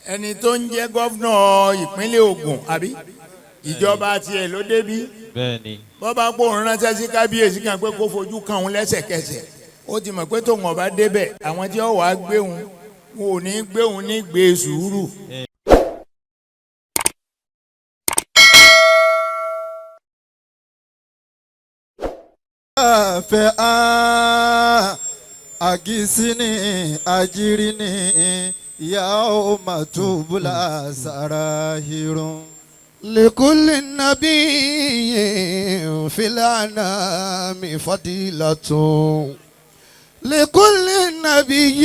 Ẹni tó ń jẹ́ governor ìpínlẹ̀ Ògùn, àbí ìjọba tiẹ̀ ló débí. Bẹ́ẹ̀ni. Bọ́ba kó ń ránṣẹ́ sí kábíyèsí kan pé kó fojú kan òun lẹ́sẹ̀kẹsẹ̀, ó ti mọ̀ pé tóun ọba débẹ̀, àwọn tí ó wàá gbé òun, wọn ò ní gbé òun ní gbé sùúrù. Fẹ́ àgìsíní àjíríní ìyá ó mà túbúlà sàràhìrún. لكل نبي في الأنام فضيلة، لكل نبي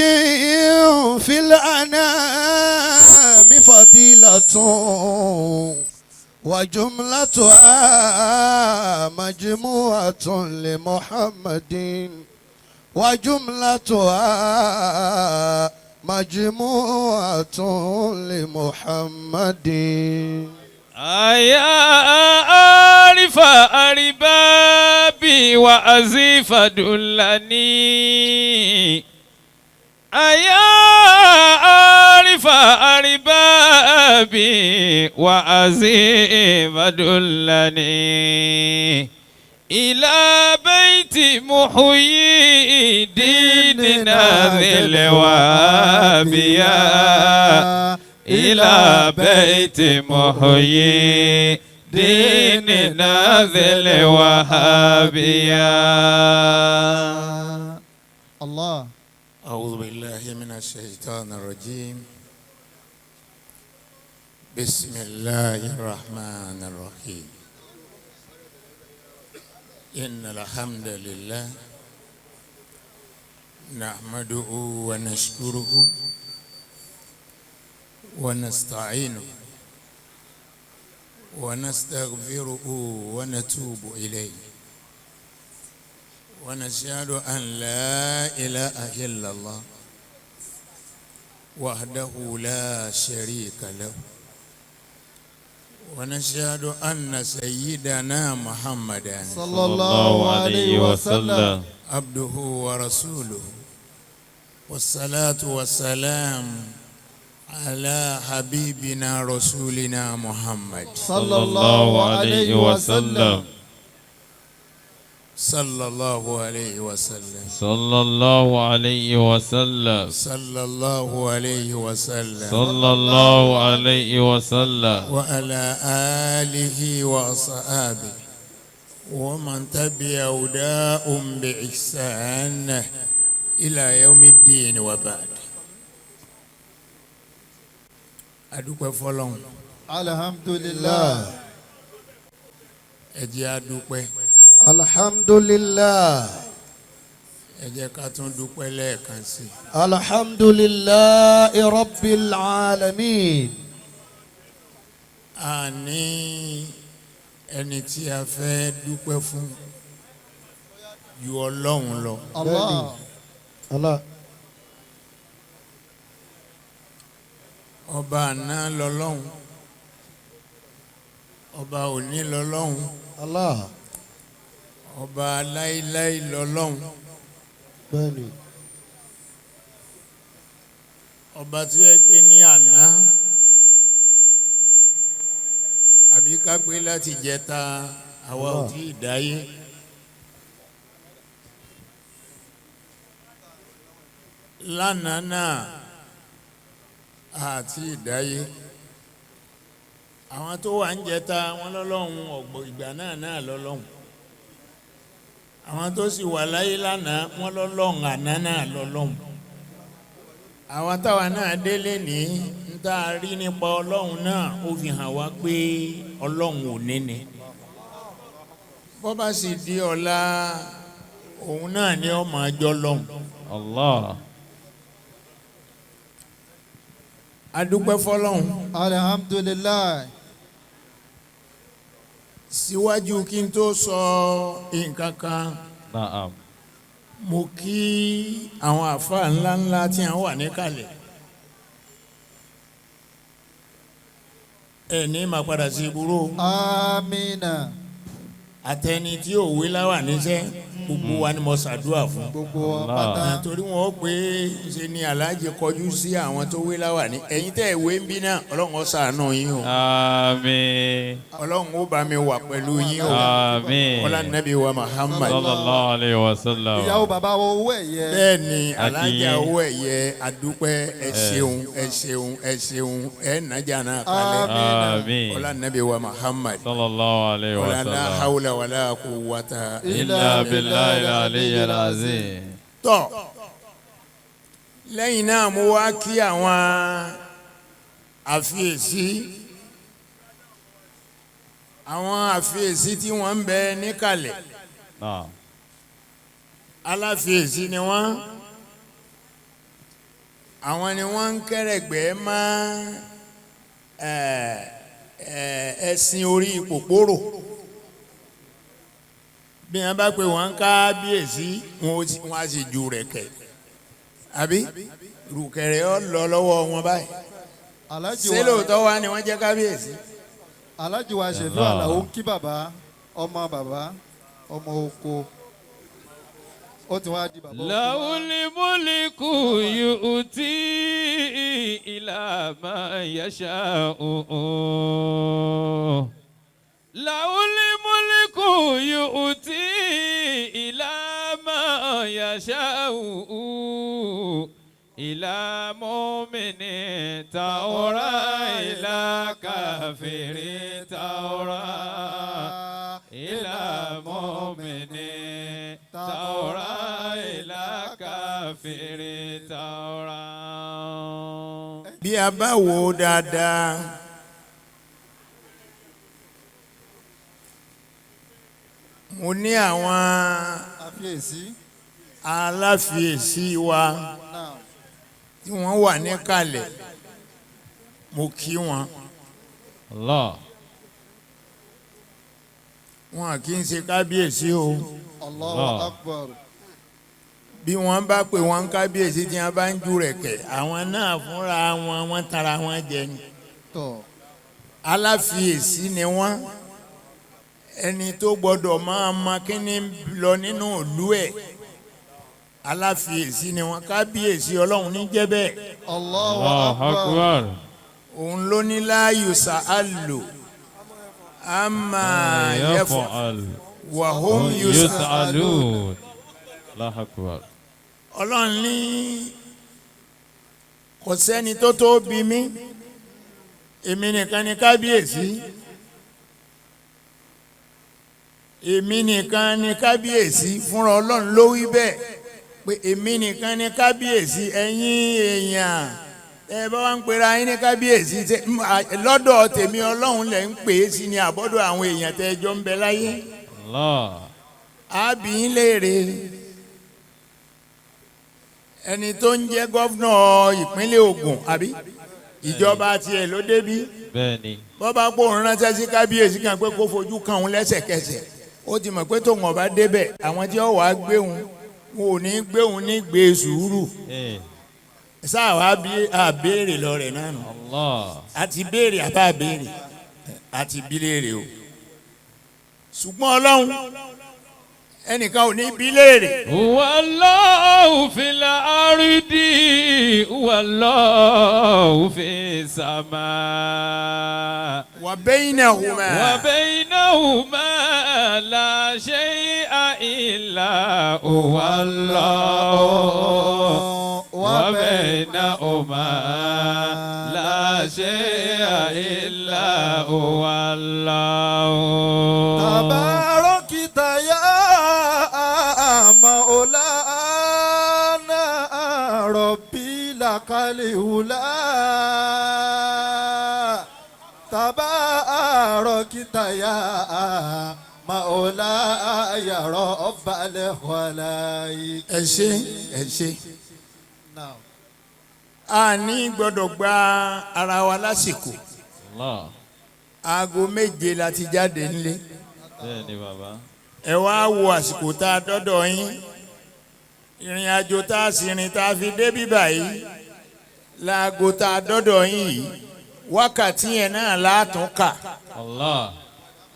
في الأنام فضيلة، وجملتها مجموعة لمحمد، وجملتها مجموعة لمحمد. أيا عارف أربابي وأزيف دلني، أيا عارف أربابي وأزيف دلني إلى بيت محيي ديننا ذي الوابية، إلى بيت محيي ديننا ذي الوهابية. الله. أعوذ بالله من الشيطان الرجيم. بسم الله الرحمن الرحيم. إن الحمد لله نحمده ونشكره ونستعينه ونستغفره ونتوب إليه، ونشهد أن لا إله إلا الله وحده لا شريك له، ونشهد أن سيدنا محمدا صلى الله عليه وسلم عبده ورسوله، والصلاة والسلام على حبيبنا رسولنا محمد صلى الله عليه وسلم. صلى الله عليه وسلم. صلى الله عليه وسلم. صلى الله عليه وسلم. صلى الله عليه وسلم. وعلى آله وأصحابه ومن تبع هداهم بإحسان إلى يوم الدين، وبعد، adúpẹ́ fọ́lọ́run. Alhamdulillah. Ẹ jẹ́ a dúpẹ́. Alhamdulillah. Ẹ jẹ́ ká tún dúpẹ́ lẹ́ẹ̀kan sí i. Alhamdulillah rabbil alamin. A ní ẹni tí a fẹ́ dúpẹ́ fún ju Ọlọ́run lọ. Allah. Allah. Ọba àná lọ́lọ́run, ọba òní lọ́lọ́run, Allah. ọba láíláí lọ́lọ́run, Bẹ́ẹ̀ni. ọba tí ó pé ní àná, àbí ká pé láti jẹta, àwa ò tí ì dáyé. Lánàá náà àti ìdáyé, àwọn tó wà ń jẹta wọn lọ́lọ́run, ọ̀gbọ̀ ìgbà náà náà lọ́lọ́run. Àwọn tó sì wà láyé lánàá wọn lọ́lọ́run, àná náà lọ́lọ́run. Àwọn táwa náà délé ní ń tá a rí nípa Ọlọ́run náà, ó fi hàn wá pé Ọlọ́run ò ní ni. Bó bá sì di ọ̀la, òun náà ni ó máa jọ lọ́hùn. Allah. Adúpẹ́ fọ́lọ́hun. Alhamdulillah. Síwájú kí n tó sọ nǹkan kan, Naam. mo kí àwọn àfáà ńláńlá tí wọ́n wà níkàlẹ̀. Ẹ ní máa padà sí ibúrò. Amina. Àtẹni tí òwe láwà níṣẹ́. Gbogbo wa ni mo ṣàdúrà fún. Gbogbo wa Allah. pátá. Torí wọn ó pé ṣe ni aláàjì kọjú sí àwọn tó wé láwàní. Ẹ̀yin tẹ́ ẹ̀ wé ń bí náà, Ọlọ́run ó ṣàánú yín o. Àmín. Ọlọ́run ó bá mi wà pẹ̀lú yín o. Àmín. Ọlá nàbí wa Muhammad. Sallallahu alayhi wa sallam. Ìyàwó bàbá wa owó ẹ̀yẹ. Bẹ́ẹ̀ ni alájà Akínyìn. owó ẹ̀yẹ, adúpẹ́, ẹ ṣeun, ẹ ṣeun, ẹ ṣeun, ẹ nàjà náà kalẹ̀. Àmín. Ọlá nàbí wa Muhammad. Sallallahu alayhi wa Ọlá la sallam. hawla wala quwwata. Illa billahi al-aliyyil azim. Tọ́, lẹ́yìn náà mo wá kí àwọn àfiyèsí, àwọn àfiyèsí tí wọ́n ń bẹ níkàlẹ̀. Naam. Aláfiyèsí ni wọ́n, àwọn ni wọ́n ń kẹ́rẹ̀gbẹ́ mọ́ ẹṣin orí pòpórò. Bí wọ́n bá pè wọ́n kábíyèsí, wọ́n á sì ju rẹ̀kẹ̀ àbí rùkẹ̀rẹ̀ ọ lọ lọ́wọ́ wọn báyìí. Alájì Ṣé wa lóòótọ́ wá ni wọ́n jẹ́ kábíyèsí? Alájì wa ṣèlú Allah. Àlàó ń kí bàbá, ọmọ bàbá, ọmọ oko, ó ti wá di bàbá oko. له الملك يؤتي إلى ما يشاء له الملك يؤتي إلى ما يشاء إلى مؤمن طوعا إلى كافر طوعا إلى مؤمن طوعا إلى كافر طوعا. Bí a bá wò ó dáadáa, mo ní àwọn Àfiyèsí. aláfiyèsí wa Náà. tí wọ́n wà níkàlẹ̀, mo kí wọn. Allah. Wọn kì í ṣe kábíyèsí o. Allahu Allah. Akbar. Bí wọ́n bá pè wọ́n kábíyèsí, tí wọ́n bá ń ju rẹ̀kẹ̀, àwọn náà fúnra wọn, wọ́n tara wọn jẹ ni. Tọ̀. Aláfiyèsí ni wọ́n, ẹni tó gbọ́dọ̀ máa ma kíní lọ nínú ìlú ẹ̀, aláfiyèsí ni wọ́n. Kábíyèsí Ọlọ́run ní jẹ́ bẹ́ẹ̀. Allahu Allahu Akbar. Akbar. Òun ló ní لا يسأل عما يفعل يفعل وهم يسأل يسألون. الله أكبر. Ọlọ́run ní kò sẹ́ni tó tó bí mi, èmi nìkan ni kábíyèsí, èmi nìkan ni kábíyèsí. Fúnra Ọlọ́run ló wí bẹ́ẹ̀ pé èmi nìkan ni kábíyèsí. Ẹ̀yin èèyàn, ẹ bá wá ń pera yín ní kábíyèsí, lọ́dọ̀ tèmi Ọlọ́run lẹ̀ ń pè é sí ni àbọ́dọ̀ àwọn èèyàn tẹ́ ẹ jọ ń bẹ láyé? Allah. Àbí yín léèrè. Ẹni tó ń jẹ́ governor ìpínlẹ̀ Ògùn, àbí ìjọba tiẹ̀ ló débí, Bẹ́ẹ̀ni. bọ́ bá pò ń ránṣẹ́ sí kábíyèsí kan pé kó fojú kan òun lẹ́sẹ̀kẹsẹ̀, ó ti mọ̀ pé tóun ọba débẹ̀, àwọn tí ó wàá gbé òun, wọn ò ní gbé òun ní gbé sùúrù. Sáà wàá bí àbéèrè lọ rẹ̀ náà nù. Allah. Àti béèrè àbá béèrè àti bí léèrè o, ṣùgbọ́n Ọlọ́run, ẹnìkan ò ní bí léèrè. والله في الأرض والله في السماء. وبينهما. وبينهما لا شيء إلا هو الله. وبينهما لا شيء إلا هو الله. تباركت يا مولانا ربي لك الأولى تباركت يا مولاي رب الخلائق. Ẹ ṣe, ẹ ṣe. Now, A ní gbọ́dọ̀ gba ara wa lásìkò. Allah. Aago 7 la ti jáde nílé. Bẹ́ẹ̀ni, bàbá. Ẹ wá wo àsìkò tá a dọ́dọ̀ yín. Ìrìn àjò tá a sì rìn tá a fi dé bí báyìí, láago tá a dọ́dọ̀ yín yìí, wákàtí yẹn náà látún kà Allah.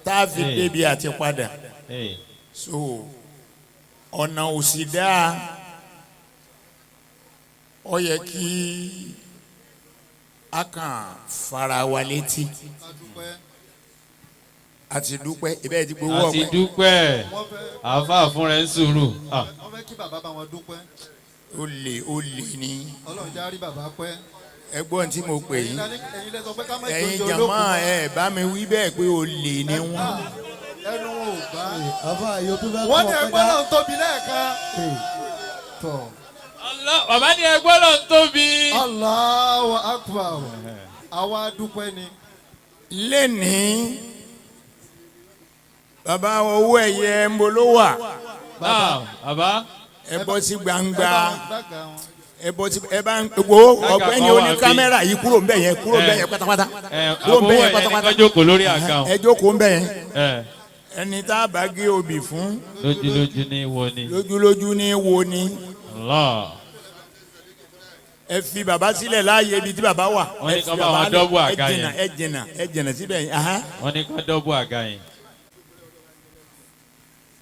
tá a fi Hey. débi àti padà. Hey. So Ọ̀nà òsì dáa, ó yẹ kí a kàn fara wa létí. Ká dúpẹ́. A ti dúpẹ́, ibẹ̀ ti gbowó A ti ọpẹ́. dúpẹ́. Wọ́n fẹ́ Àáfàá fún rẹ̀ ń sùúrù. Ah. Wọ́n fẹ́ kí bàbá bá wọn dúpẹ́. Ó lè, ó lè ní. Ọlọ́run já rí bàbá pẹ́. Ẹgbọ́n tí mo pè Ẹ̀yin yín. ẹ̀yin lẹ sọ pé ká má Ẹ̀yin jòjò jàmá olókùn. ẹ bá mi wí bẹ́ẹ̀ pé ó lè ní wọ́n. Ẹnu wọn ò gbá. Àfa yóò tún fẹ́ Wọ́n ní kọ́ ẹgbẹ́ náà tóbi lẹ́ẹ̀kan. Ee. Tọ̀. Allah, bàbá ní ẹgbẹ́ lọ ń tóbi. Allahu akbar. Àwa dúpẹ́ ni. Lẹ́nìí, bàbá owó ẹ̀yẹ ń bolo wà. Náà, bàbá. Ẹ bọ́ sí Ẹ gbangba. bá wọn gbàgà wọn. Ẹ bọ́ sí, ẹ bá ń wo ọ̀gbẹ́ni kan wà oní bí. kámẹ́rà yìí, kúrò ń bẹ̀ yẹn, kúrò ń bẹ̀ yẹn pátápátá. Ẹ Kúrò ń àbówó bẹ̀ yẹn ẹ̀yẹ ní pátápátá. ká jókòó lórí àga wọn. Ẹ jókòó ń bẹ̀ yẹn. Ẹ Ẹni tá a bá gé obì fún, lójúlójú ní wo ni. lójúlójú ní wo ni. Allah. Ẹ fi bàbá sílẹ̀ láàyè ibi tí bàbá wà. Wọ́n ní Ẹ fi ká bá bàbá wọn lẹ̀. dọ́bù Ẹ àga jìnnà, yẹn. ẹ jìnnà, ẹ jìnnà síbẹ̀ yẹn. Ahán. Wọ́n ní ká dọ́bù àga yẹn.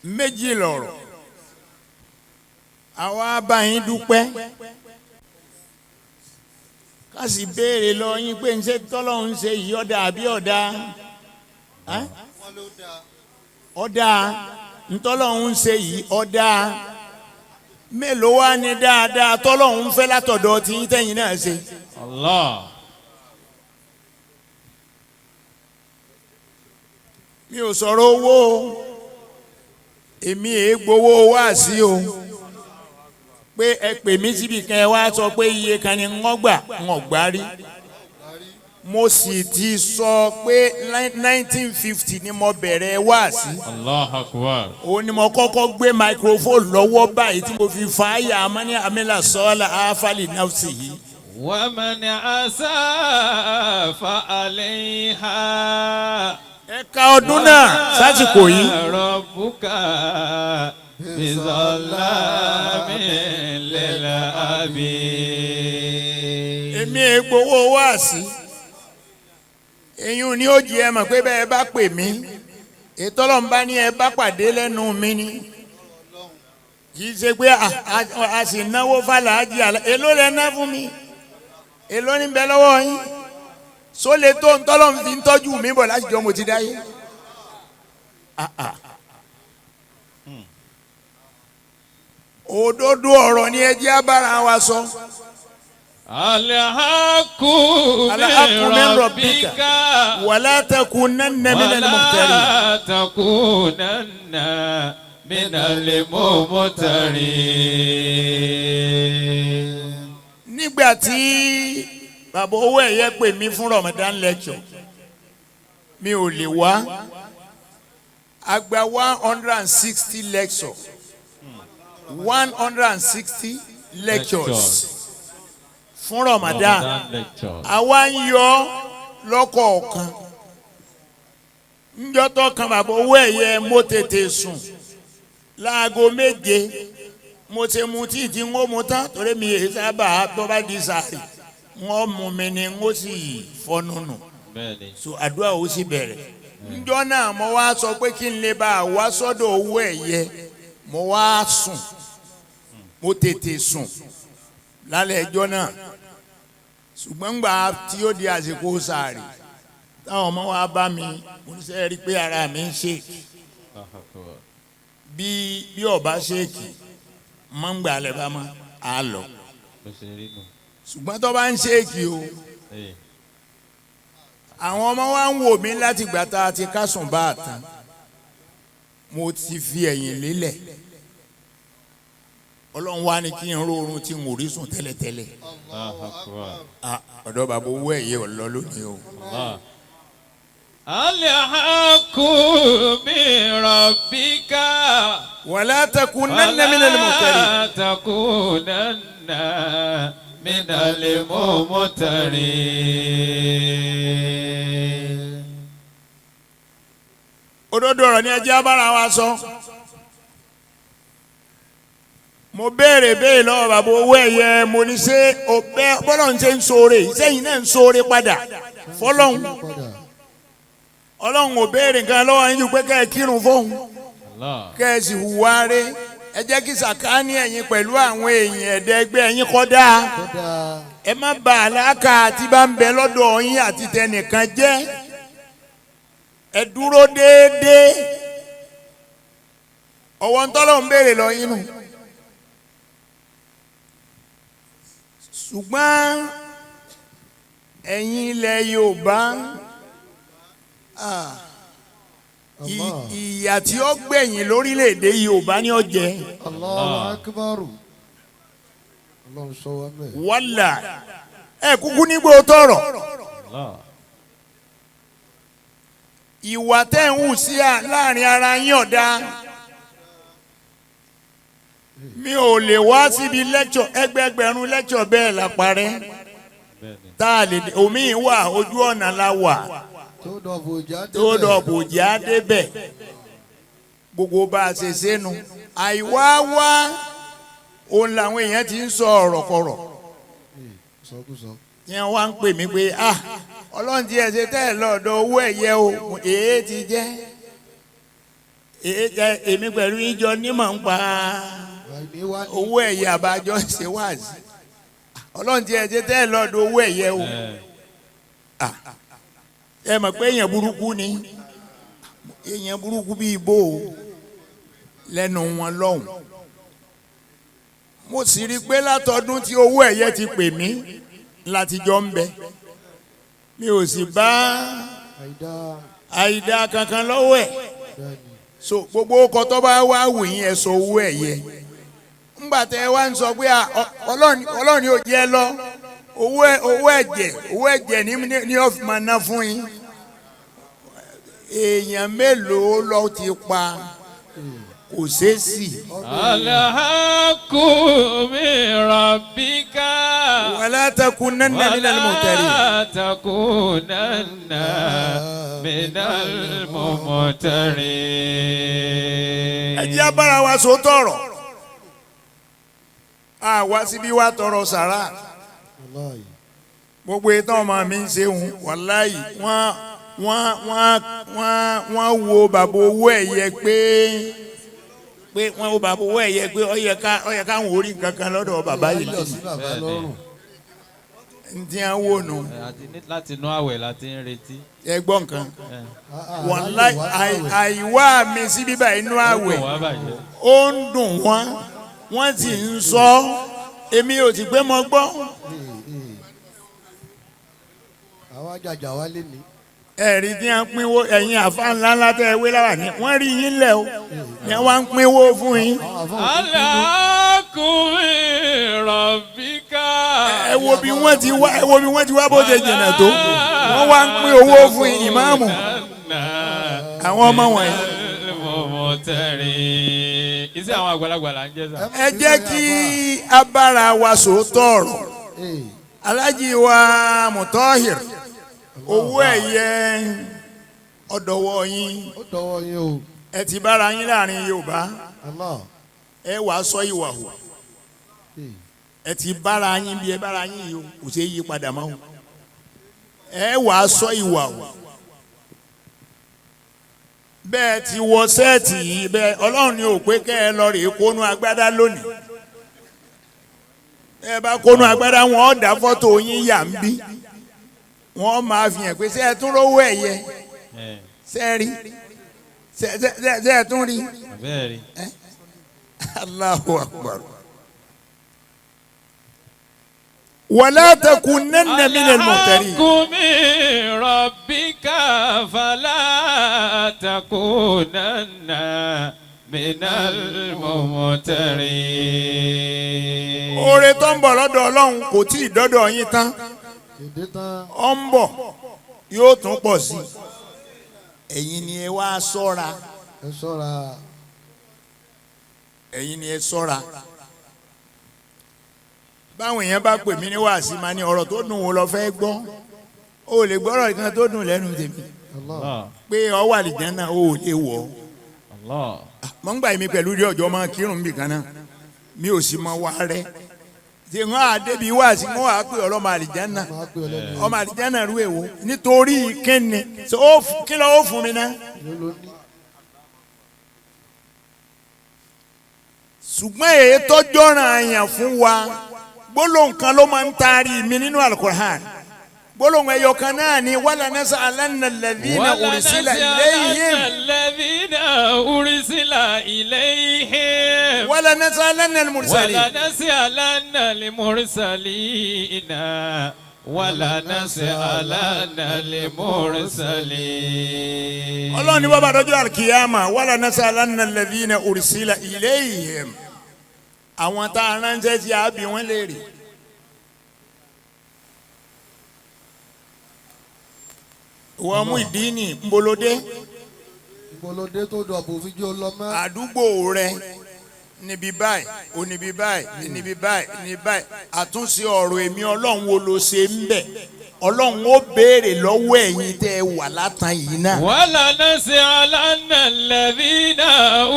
Méjì lọ̀rọ̀, àwa bá yín dúpẹ́, ká sì béèrè lọ yín pé ń ṣe tọ́lọ́hún ṣe yìí, ọ̀dà àbí ọ̀dà? Ẹ́? Wọ́n ló dáa. Ọ̀dà ntọ́lọ́hún ṣe yìí, ọ̀dà mélòó wá ní dáadáa tọ́lọ́hún fẹ́ látọ̀dọ̀ tí yín tẹ̀yìn náà ṣe? Allah. Mi ò sọ̀rọ̀ owó o, èmi èé gbowó wá sí o, pé ẹ pè mí síbi kan, ẹ wá sọ pé iye kan ni wọ́n gbà, wọ́n gbà rí. Mo sì ti sọ pé 1950 ni mo bẹ̀rẹ̀ wáàsí. Allah akbar. Òun ni mo kọ́kọ́ gbé microphone lọ́wọ́ báyìí tí mo fi fa àyà amání amílà sọ́ọ́lá áfàlì náfsì yìí. ومن أساء فعليها. Ẹ̀ka ọdún náà sásìkò yìí. ربك بظلام للعبيد. Èmi è gbowó wáàsí, èyí ni ó jí ẹ mọ̀ pé bẹ́ẹ̀ bá pè mí, ètò ọlọ́run ní ẹ bá pàdé lẹ́nu mi ni, kì í ṣe pé a sì náwó fàlàájì àlà. Èló lẹ ná fún mi? Èló ní bẹ lọ́wọ́ yín? Sólè tó ń tọ́lọ́ fi ń tọ́jú mi bọ̀ láti jọ mo ti dáyé. Ah, ah. Òdodo ọ̀rọ̀ ni ẹ jẹ́ abára wa sọ. الحق الحق من من ربك. ربك. ولا تكونن من الممترين. ولا تكونن من الممترين. Nígbà tí bàbá owó ẹ̀yẹ pè mí fún Ramadan lecture, mi ò lè wá. A gba 160 lecture, 160 lectures fún Ramadan. Ramadan lecture. Àwa ń yọ lọ́kọ̀ọ̀kan ńjọ́ tó kan bàbá owó ẹ̀yẹ, mo tètè sùn láago 7. Mo ti mu tíì tí ń ó mu tán, torí mi èyí sábà tó bá di sàárì, wọ́n mú mi ni ń ó sì fọnù nù. Bẹ́ẹ̀ni. So àdúrà ó sì bẹ̀rẹ̀ ńjọ́ náà. Mo wá sọ pé kí n lè bá a wá sọ́dọ̀ owó ẹ̀yẹ, mo wá sùn, mo tètè sùn lálẹ́ ẹjọ́ náà. Ṣùgbọ́n gbà tí ó di àsìkò sàárì, táwọn ọmọ wa bá mi, mo ní sẹ́yìn rí pé ara mi ń ṣe bí ọba ṣèkì mọ́ ń gbà lẹ́ bá mọ́ a lọ. Bó ṣe rí nù. Ṣùgbọ́n tó bá ń ṣèkì o, Ee. àwọn ọmọ wa ń wò mí láti gbà tá a ti kásùn bá a tán, mo ti fi ẹ̀yìn lélẹ̀. Ọlọ́run wá ní kí n rọrùn tí n ò rí sùn tẹ́lẹ̀tẹ́lẹ̀. Allahu Akbar. Ah, ọ̀dọ̀ bàbá owó ẹ̀yẹ ọ̀lọ́ lónìí o. Allah. Al-haqqu min rabbika. Wala takunanna minal mumtarin. Wala takunanna minal mumtarin. Òdodo ọ̀rọ̀ ni ẹ jẹ́ abára wa sọ. Mo béèrè béèrè lọ́wọ́ bàbá owó ẹ̀yẹ, mo ní ṣé o bẹ́ bọ́lọ̀ ń ṣe ń ṣoore yìí, sẹ́yìn náà ń ṣoore padà fọlọ́hún? Padà. Ọlọ́run ò béèrè nǹkan lọ́wọ́ yín ju pé kẹ́ ẹ kírun fóun, Allah. kẹ́ ẹ sì hùwà rẹ̀. Ẹ jẹ́ kí sàkáání ẹ̀yin pẹ̀lú àwọn èèyàn ẹ̀dẹ́gbẹ́ ẹ̀yin kọ́ dáa. Kódà. Ẹ má bà àlàkà tí bá ń bẹ lọ́dọ̀ yín àti tẹnìkan jẹ́. Ẹ dúró déédéé. Ọwọ́ ń tọ́lọ̀ ń béèrè lọ yín nù. Ṣùgbọ́n ẹ̀yin ilẹ̀ Yorùbá, Allah. ìyà tí ó gbẹ̀yìn lórílẹ̀‐èdè Yorùbá ni ó jẹ. Allahu akbar. Ọlọ́run sọ wá mẹ́. Wàlà ẹ kúkú nígbò tọrọ. Allah. Ìwà tẹ́ ń hù sí à láàrin ara yín ọ̀dà. Mi ò lè wá síbi lẹ́kṣọ̀, ẹgbẹẹgbẹ̀rún lẹ́kṣọ̀ bẹ́ẹ̀ la parẹ́. Bẹ́ẹ̀ni. Tá a lè omi wà, ojú ọ̀nà la wà. Tó dọ̀bù ìjà débẹ̀. Tó dọ̀bù jẹ́ á débẹ̀. Gbogbo bá a ṣe sẹ́nu àìwá wá òun làwọn èèyàn ti ń sọ ọ̀rọ̀ kọ̀rọ̀. Sọkúsọ. Tí wọ́n wá ń pè mí pé ah, Ọlọ́run ti ẹ̀ ṣe tẹ́ ẹ̀ lọ́dọ̀ owó ẹ̀yẹ o. Èé ti jẹ́ èé jẹ́ èmi pẹ̀lú ìjọ nímọ̀ ń pa Àìní wá ní. owó ẹ̀yẹ àbájọ ṣe wáàsí. Ọlọ́run ti ẹ̀ ṣe tẹ́ ẹ̀ lọ́dọ̀ owó ẹ̀yẹ o. Ẹ mọ̀ pé èèyàn burúkú ni, èèyàn burúkú bíi ibo o lẹ́nu wọn lọ́hùn. Mo sì rí i pé látọdún tí owó ẹ̀yẹ ti pè mí láti jọ ń bẹ, mi ò sì bá Àìdá. àìdá kankan lọ́wọ́ ẹ̀. Bẹ́ẹ̀ni. So gbogbo ọkọ̀ tó bá wá wù yín, ẹ sọ owó ẹ̀yẹ. Ńgbà tẹ wá ń sọ pé Ọlọ́run yóò jẹ́ lọ owó ẹ̀jẹ̀, owó ẹ̀jẹ̀ ní ó fi máa ná fún yín. Èèyàn mélòó ló ti pa kò ṣeé sì. Alhaqqu min rabbika. Wala takunanna minal mumtarin. Wala takunanna minal mumtarin. Ẹ jẹ́ abára wa sọ tọrọ, àwa síbí wa tọrọ sàrà. Wallahi. Gbogbo ìtàn ọmọ mi ń ṣe òun, wàláyì, wọ́n wo bàbá owó ẹ̀yẹ pé wọ́n wo bàbá owó ẹ̀yẹ pé ó yẹ káwọn orí nǹkan kan lọ́dọ̀ bàbá yìí. Ayọ̀ sí bàbá lọ́rùn. Ntí à ń wò nù. Àti láti inú àwẹ̀ láti ń retí. Ẹ gbọ́ nǹkan, wàláyì, àìwá mi sí bíbá inú àwẹ̀ Ó dùn wá bàjẹ́. ó ń dùn wọ́n, wọ́n sì ń sọ, èmi ò sì pé mo gbọ́. Àwọn àjàjà wa lé ní. Ẹ̀rí tí wọ́n pínwó ẹ̀yin àfa ńlá ńlá tẹ́ ẹ wé láwà ní wọ́n rí yín lẹ̀ o, ni wọ́n ń pínwó fún yín. Alhaqqu min rabbika. Ẹ wo bí wọ́n ti wá, ẹ wo bí wọ́n ti wá bó ṣe jìnnà tó, wọ́n wá ń pín owó fún yín, ìmáàmù àwọn ọmọ wọ̀nyí. Mumtarin. Iṣẹ́ àwọn àgbàlagbà là ń jẹ́ sà. Ẹ jẹ́ kí a bára wa sòótọ́ ọ̀rọ̀. Aláàjì wa Mutahir, owó ẹ̀yẹ ọ̀dọ̀wọ̀ yín. Ó dọwọ́ yín o. Ẹ ti bára yín láàrin Yorùbá. Allah. Ẹ wàá sọ ìwà hù. Ẹ ti bára yín bí ẹ bára yín yìí o, kò ṣeé yí padà mọ́ o. Ẹ wàá sọ ìwà hù. Bẹ́ẹ̀ ti wọ sẹ́ẹ̀tì yìí, bẹ́ẹ̀ Ọlọ́run ni ò pé kẹ́ ẹ lọ rèé kónú agbádá lónìí. Ẹ bá kónú agbádá, wọn ó dá fọ́tò yín yà ń bí, wọ́n máa fi hàn pé ṣé ẹ tún rówó ẹ̀yẹ, ṣé ẹ rí, ṣé ẹ tún rí. Bẹ́ẹ̀ rí. Allahu Akbar. Wala takunanna minal mumtarin. Alhaqqu min rabbika fala takunanna minal mumtarin. Oore tó ń bọ̀ lọ́dọ̀ Ọlọ́run kò tí ì dọ́dọ̀ yín tán. Èdè tán. Ó ń bọ̀, yóò tún pọ̀ sí i. Ẹ̀yin ni ẹ wá ṣọ́ra. Ẹ ṣọ́ra. Ẹ̀yin ni ẹ ṣọ́ra. Báwọn èèyàn bá pè mí ní wàásì, máa ní ọ̀rọ̀ tó dùn wò lọ fẹ́ gbọ́. O lè gbọ́rọ̀ kan tó dùn lẹ́nu tèmi. Allah. Pé ọ wà lìjánná, o ò lè wọ̀ ọ́. Allah. Mọ̀ ń gbà mí pẹ̀lú rí ọjọ́ máa kírun bì kan náà, mi ò sì mọ wá rẹ tí wọ́n á débi wáàsí, wọ́n á pè ọlọ́mọ àlìjánná. Máa pè ọ lẹ́nu. Ọmọ àlìjánná rú èwo nítorí kíni? So kí ló ó fún mi náà. Ló ló ní. Ṣùgbọ́n èyí tó jọ́ràn àyàn fún wa, gbólóhùn kan ló máa ń taari mi nínú Alukur'an, gbólóhùn ẹyọ kan náà ni wala nas'alanna alladhina ursila ilayhim. الذين أرسل إليهم. Wala nas'alanna al-mursalin. ولنسألن المرسلين ولنسألن المرسلين. Ọlọ́run ní bàbá dọ́jọ́ alikiyama, wala nas'alanna alladhina ursila ilayhim, àwọn tá a ránṣẹ́ sí àbí wọn léèrè. Ìwọ Muyideen nbolódé. Ìbolódé tó dọ̀ bò fi jó lọ mọ́. Àdúgbò rẹ níbi báyìí, oníbi báyìí, níbi báyìí, níbi báyìí, àtúnṣe ọ̀rọ̀ èmi Ọlọ́run wo ló ṣe ń bẹ̀? Ọlọ́run ó béèrè lọ́wọ́ ẹ̀yin tẹ́ ẹ wà látàn yìí náà. ولنسألن الذين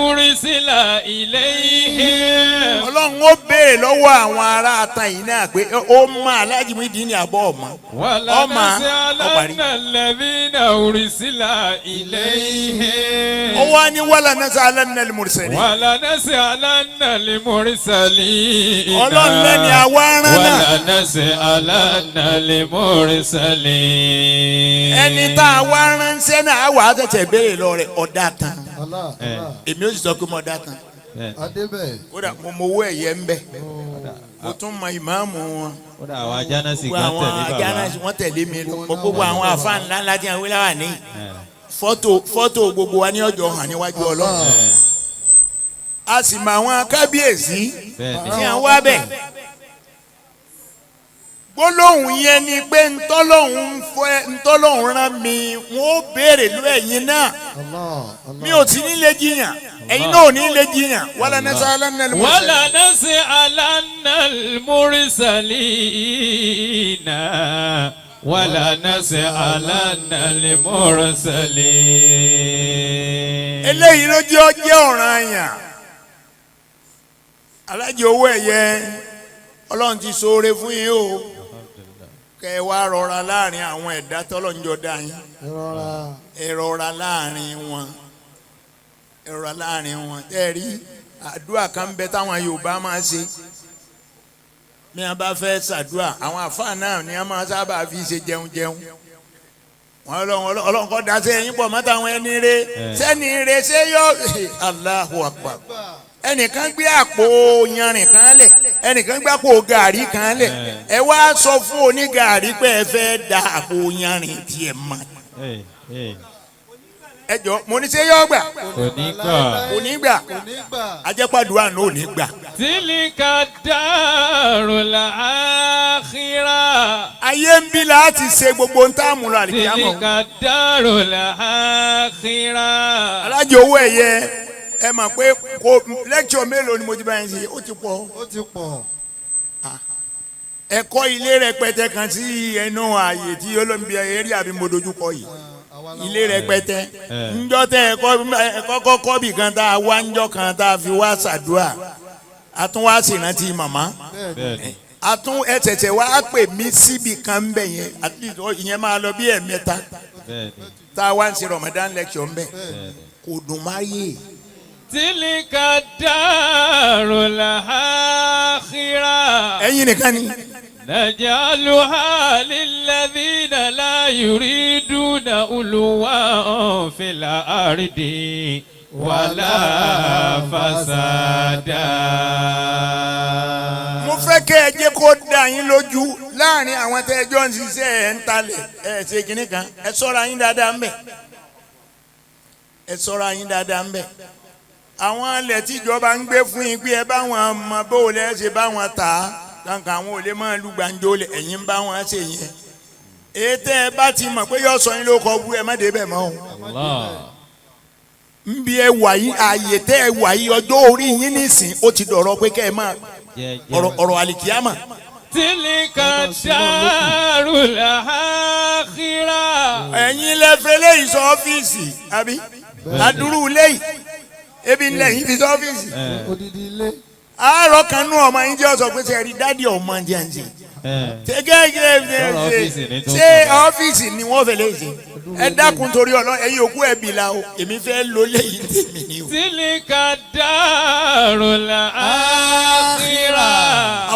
أرسل إليهم. Ọlọ́run ó béèrè lọ́wọ́ àwọn ará àtàn yìí náà pé ó mọ Aláàjì Muyideen ní àbọ̀ ọ̀mọ́ ọmọ ọ̀parí. ولنسألن الذين أرسل إليهم. Ó wá ní wala nas'alanna al-mursalin. ولنسألن المرسلين. Ọlọ́run lẹ́ni àwa rán náà. ولنسألن المرسلين. Ẹni tá a wá ránṣẹ́ náà á wà á tẹ̀tẹ̀ béèrè lọ rẹ̀ ọ̀dà tán. Allah Allah. Èmi ó sì sọ pé mo dá tán. Adébẹ̀. Kódà mo mọ owó ẹ̀yẹ ń bẹ̀, mo tún mọ ìmáàmù wọn. Kódà àwọn ajánásì Gbogbo gan àwọn tẹ̀lé bàbá. ajánásì wọ́n tẹ̀lé mi lọ, gbogbo àwọn àfa ńlá ńlá tí wọ́n wí láwà ní fọ́tò gbogbo wa ní ọjọ́ hàn níwájú Ọlọ́run. A sì mọ àwọn kábíyèsí tí wọ́n wá bẹ̀. Gbólóhùn yẹn ni pé ntọ́lọ́hún ń fẹ́, ntọ́lọ́hún rán mi, wọ́n ó béèrè lọ ẹ̀yin náà. Allah Allah. Mi ò tí ní lè jiyàn, ẹ̀yin náà ò ní lè jiyàn. Wala nas'alanna al-mursalin. ولنسألن المرسلين ولنسألن المرسلين. Eléyìí ló jẹ́ ọjẹ́ ọ̀ràn àyàn. Alájẹ owó ẹ̀yẹ, Ọlọ́run ti ṣoore fún yín o, kẹ́ ẹ wá rọra láàrin àwọn ẹ̀dá tọ́lọ́run jọ dá yín. Ìrora. Ẹ rọra láàrin wọn, ẹ rọra láàrin wọn. Ẹ rí àdúrà kan bẹ táwọn Yorùbá máa ṣe bí wọn bá fẹ́ ṣàdúrà, àwọn àfáà náà ni wọn máa sábà fi ṣe jẹun jẹun wọn. Ọlọ́run, Ọlọ́run kọ́ da sẹ́yìn pọ̀ mọ́tà àwọn ẹni rẹ sẹ́ni rẹ ṣé yọ. Allahu Akbar. Ẹnìkan gbé àpò yanrìn kan lẹ̀, ẹnìkan gbé àpò gàrí kan lẹ̀, ẹ wá sọ fún onígàrí pé ẹ fẹ́ da àpò yanrìn tiẹ̀ mọ́. Ẹ jọ, mo ní ṣé yọ gbà? Kò ní gbà. Kò ní gbà. Kò ní gbà. Ajẹ́pàdúrà náà ò ní gbà. تلك الدار الآخرة. Ayé ń bí láti ṣe gbogbo ń tá àmúlò àlìkíyàmọ̀. تلك الدار الآخرة. Alájọ owó ẹ̀yẹ, ẹ mọ̀ pé kò lẹ́kṣọ̀ mélòó ni mo ti bá yẹn ṣe, ó ti pọ̀. Ó ti pọ̀. Ẹ̀kọ́ ilé rẹpẹtẹ kan sí ẹnu ààyè tí olóńgbé eré àbí mo dojú kọ yìí, ilé rẹpẹtẹ. Ńjọ́ tẹ ẹ̀kọ́ ẹ̀kọ́ kọ́bì kan tá a wá ńjọ́ kan tá a fi wá ṣàdúrà, a tún wá ṣèrántí màmá. Bẹ́ẹ̀ni. A tún ẹ tẹ̀tẹ̀ wá pè mí síbi kan ń bẹ̀ yẹn, at least ìyẹn máa lọ bí ẹ̀mẹ́ta tá a wá ń ṣe Ramadan lecture ń bẹ̀, kò dùn má yé. تلك الدار الآخرة. Ẹ̀yin nìkan ni. نجعلها للذين لا يريدون علوا في الأرض ولا فسادا. Mo fẹ́ kẹ́ ẹ jẹ́ kó dá yín lójú láàrin àwọn tẹ́ ẹ jọ ń ṣiṣẹ́, ẹ̀ ń talẹ̀, ẹ̀ ṣe kínní kan, ẹ ṣọ́ra yín dáadáa ń bẹ̀, ẹ ṣọ́ra yín dáadáa ń bẹ̀. Àwọn ilẹ̀ tíjọba ń gbé fún yín pé ẹ bá wọn mọ bó o lẹ́ ṣe bá wọn tà á kankan, àwọn ò lè máa lu gbàǹjo lẹ̀, ẹ̀yin ń bá wọn ṣe yẹn. Ètò ẹ bá ti mọ̀ pé yọ sọ yín ló kọ bú, ẹ má débẹ̀ mọ́ o. Allah. Nbí ẹ wà yìí, ààyè tẹ́ ẹ wà yìí, ọjọ́ orí yín nísìn ó ti dọ̀rọ̀ pé kẹ́ ẹ máa ọ̀rọ̀ ọ̀rọ̀ àlìkíyàmà. تلك الدار الآخرة. Ẹ̀yin lẹ fẹ́ léyìí sọ ọ́fíìsì àbí adúrú léyìí ebi ńlẹ̀ yìí fi sọ ọ́fíìsì. Odidi ilé. Àárọ̀ kan nú ọmọ yín jẹ́ ọ̀sọ̀ pé ṣe rí daddy ọmọ jẹ́ ń ṣe. Ṣé gẹ́gẹ́ Lọ́rọ̀ ọ́fíìsì ní tó ṣé sọ bẹ́ẹ̀. ọ́fíìsì ni wọ́n fẹ́ lè ṣe? Ẹ dákun torí ọlọ́ ẹ̀yin òkú ẹ̀ bìlà o, èmi fẹ́ lo léyìí tèmi ni o. تلك الدار الآخرة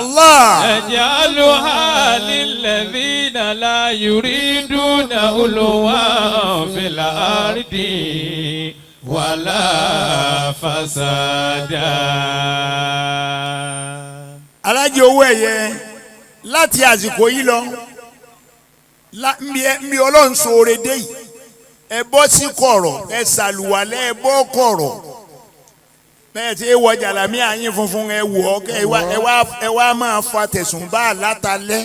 Allah. نجعلها للذين لا يريدون علوا في الأرض ولا فسادا. Alájí owó ẹ̀yẹ láti àsìkò yìí lọ nbí ọlọ́run sóore dé yìí, ẹ bọ́ sí kọ̀rọ̀, ẹ ṣàlùwàlẹ̀, ẹ bọ́ kọ̀rọ̀ bẹ́ẹ̀ tí ẹ wọ jàlámí àyín funfun, ẹ wọ̀ ọ́ kẹ́ ẹ wá máa fa tẹ̀sùn bá látàlẹ́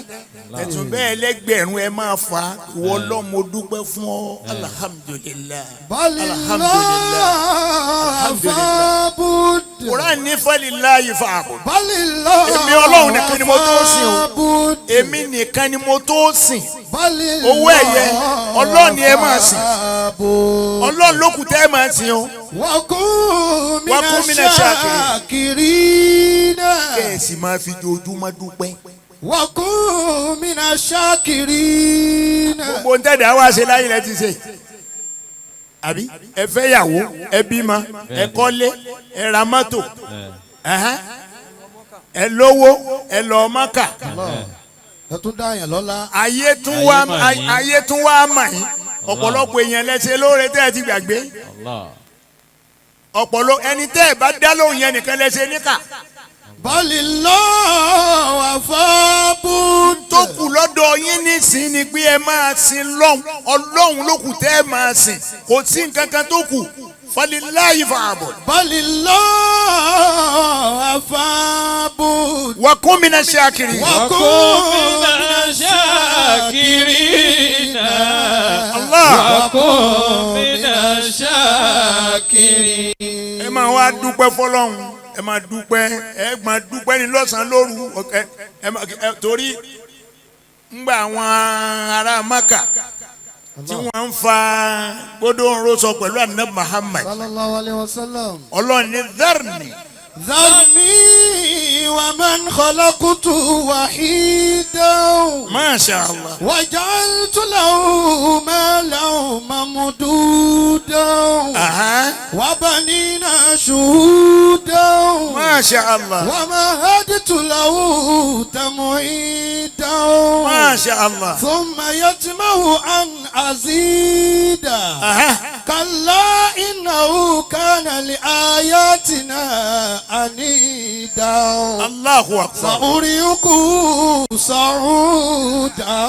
tẹ̀sùn bẹ́ẹ̀ lẹ́gbẹ̀rún, ẹ máa fa ìwọ ọlọ́run, mo dúpẹ́ fún ọ, alhamdulillahi, alhamdulillahi, alhamdulillahi. فاعبد. Quran ní falillahi fa'bud. بل الله. Èmi Ọlọ́run nìkan ni mo tó sìn o. فاعبد. Èmi nìkan ni mo tó sìn. بل Owó ẹ̀yẹ, Ọlọ́run ni ẹ máa sìn. فاعبد. Ọlọ́run ló kù tẹ́ ẹ máa sìn o. وكن من وكن من الشاكرين. Kẹ́ ẹ sì máa fi ojoojúmọ́ dúpẹ́. وكن من الشاكرين. Gbogbo ń tẹ̀dá wá ṣe láyé rẹ ti ṣe. Àbí ẹ fẹ́ yàwó, ẹ bímọ, ẹ kọ́lé, ẹ ra mọ́tò, ẹ̀hẹ́n, ẹ lówó, ẹ lọ Mákà. Ẹ tún dá yẹn lọ́la. Ayé tún wá Ayé mà yín. Ayé tún wá mà yín. Ọ̀pọ̀lọpọ̀ èèyàn lẹ́sẹ̀ lóore tẹ́ ẹ ti gbàgbé. Allah. Ọ̀pọ̀lọ ẹni tẹ́ ẹ bá dá lóhùn yẹn nìkan lẹ́sẹ̀ níkà. بل الله فاعبد. Tó kù lọ́dọ̀ yín nísìnyí ni pé ẹ máa sin lọ́hùn, ọlọ́hun ló kù tẹ́ ẹ máa sìn, kò sí nǹkan kan tó kù, falillahi fa'bud. بل الله فاعبد. Wa kun mina shakirin. وكن من الشاكرين. Allah. وكن من الشاكرين. Ẹ máa wá dúpẹ́ fọlọ́hún, ẹ máa dúpẹ́, ẹ máa dúpẹ́ ní lọ́sàn-án lóru, ẹ torí ńgbà àwọn ará Maka tí wọ́n ń fa gbódò ń rọ́sọ pẹ̀lú anabi Muhammad, صلى الله عليه وسلم. Ọlọ́run ní ذرني. ذرني ومن خلقت وحيدا. Masha Allah. وجعلت له مالا ممدودا. Aha. وبنين شهودا. Masha Allah. ومهدت له تمهيدا. Masha Allah. ثم يطمع أن أزيد. Aha. كلا إنه كان لآياتنا عنيدا. Allahu akbar. سأرهقه صعودا.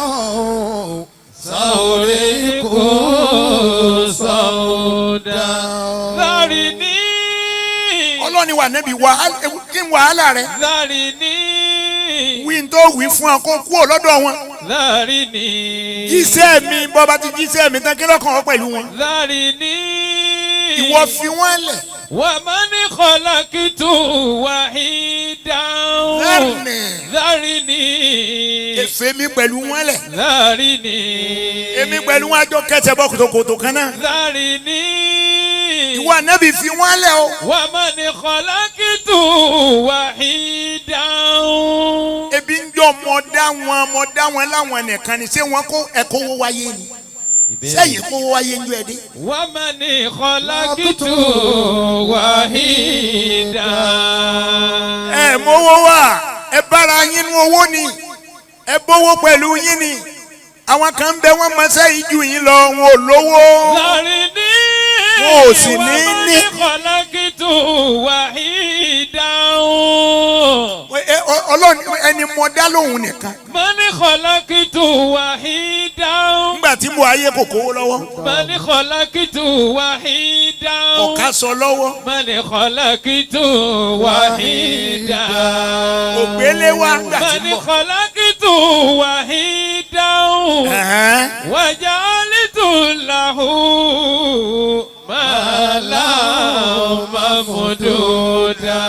سأرهقه صعودا. ذرني. Ọlọ́ni wà nẹ́bi wàhálà kí n wàhálà rẹ. ذرني. Wí n tó wí fún ọ kó kúrò lọ́dọ̀ wọn. ذرني. Jíṣẹ́ mi, bọ́ba ti jíṣẹ́ mi tán, kí lọ́kàn ọ pẹ̀lú wọn? ذرني. Ìwọ fi wọ́n lẹ̀. ومن خلقت وحيدا. ذرني. ذرني. Èfè mi pẹ̀lú wọn lẹ̀. ذرني. Èmi pẹ̀lú wọn àjọ kẹsẹ̀ bọ́ kòtòkòtò kan náà. ذرني. Ìwọ ànábì fi wọ́n lẹ̀ o. ومن خلقت وحيدا. Ebi ń jọ mọ dá wọn, mọ dá wọn láwọn nìkan ni, ṣé wọn kó ẹ̀kọ́ owó wáyé ni? Sẹ́yìn kó owó wáyé ń jọ ẹ dé. ومن خلقت وحيدا. Ẹ mówó wá, ẹ bára yín nu owó ni, ẹ bówó pẹ̀lú yín ni. Àwọn kan ń bẹ, wọ́n mọ sẹ́yìn ju yín lọ, wọn ò lówó. ذرني. Wọn ò sì ní ní. ومن خلقت وحيدا. Ọlọ́run ẹni mọ dá lóhùn nìkan. من خلقت وحيدا. Nígbà tí mo ayé kò kówó lọ́wọ́, من خلقت وحيدا. ọ̀ká sọ lọ́wọ́, من خلقت وحيدا. ògbélé wá nígbà tí من mo. خلقت وحيدا. Ẹ̀hẹ́n. وجعلت له مالا ممدودا.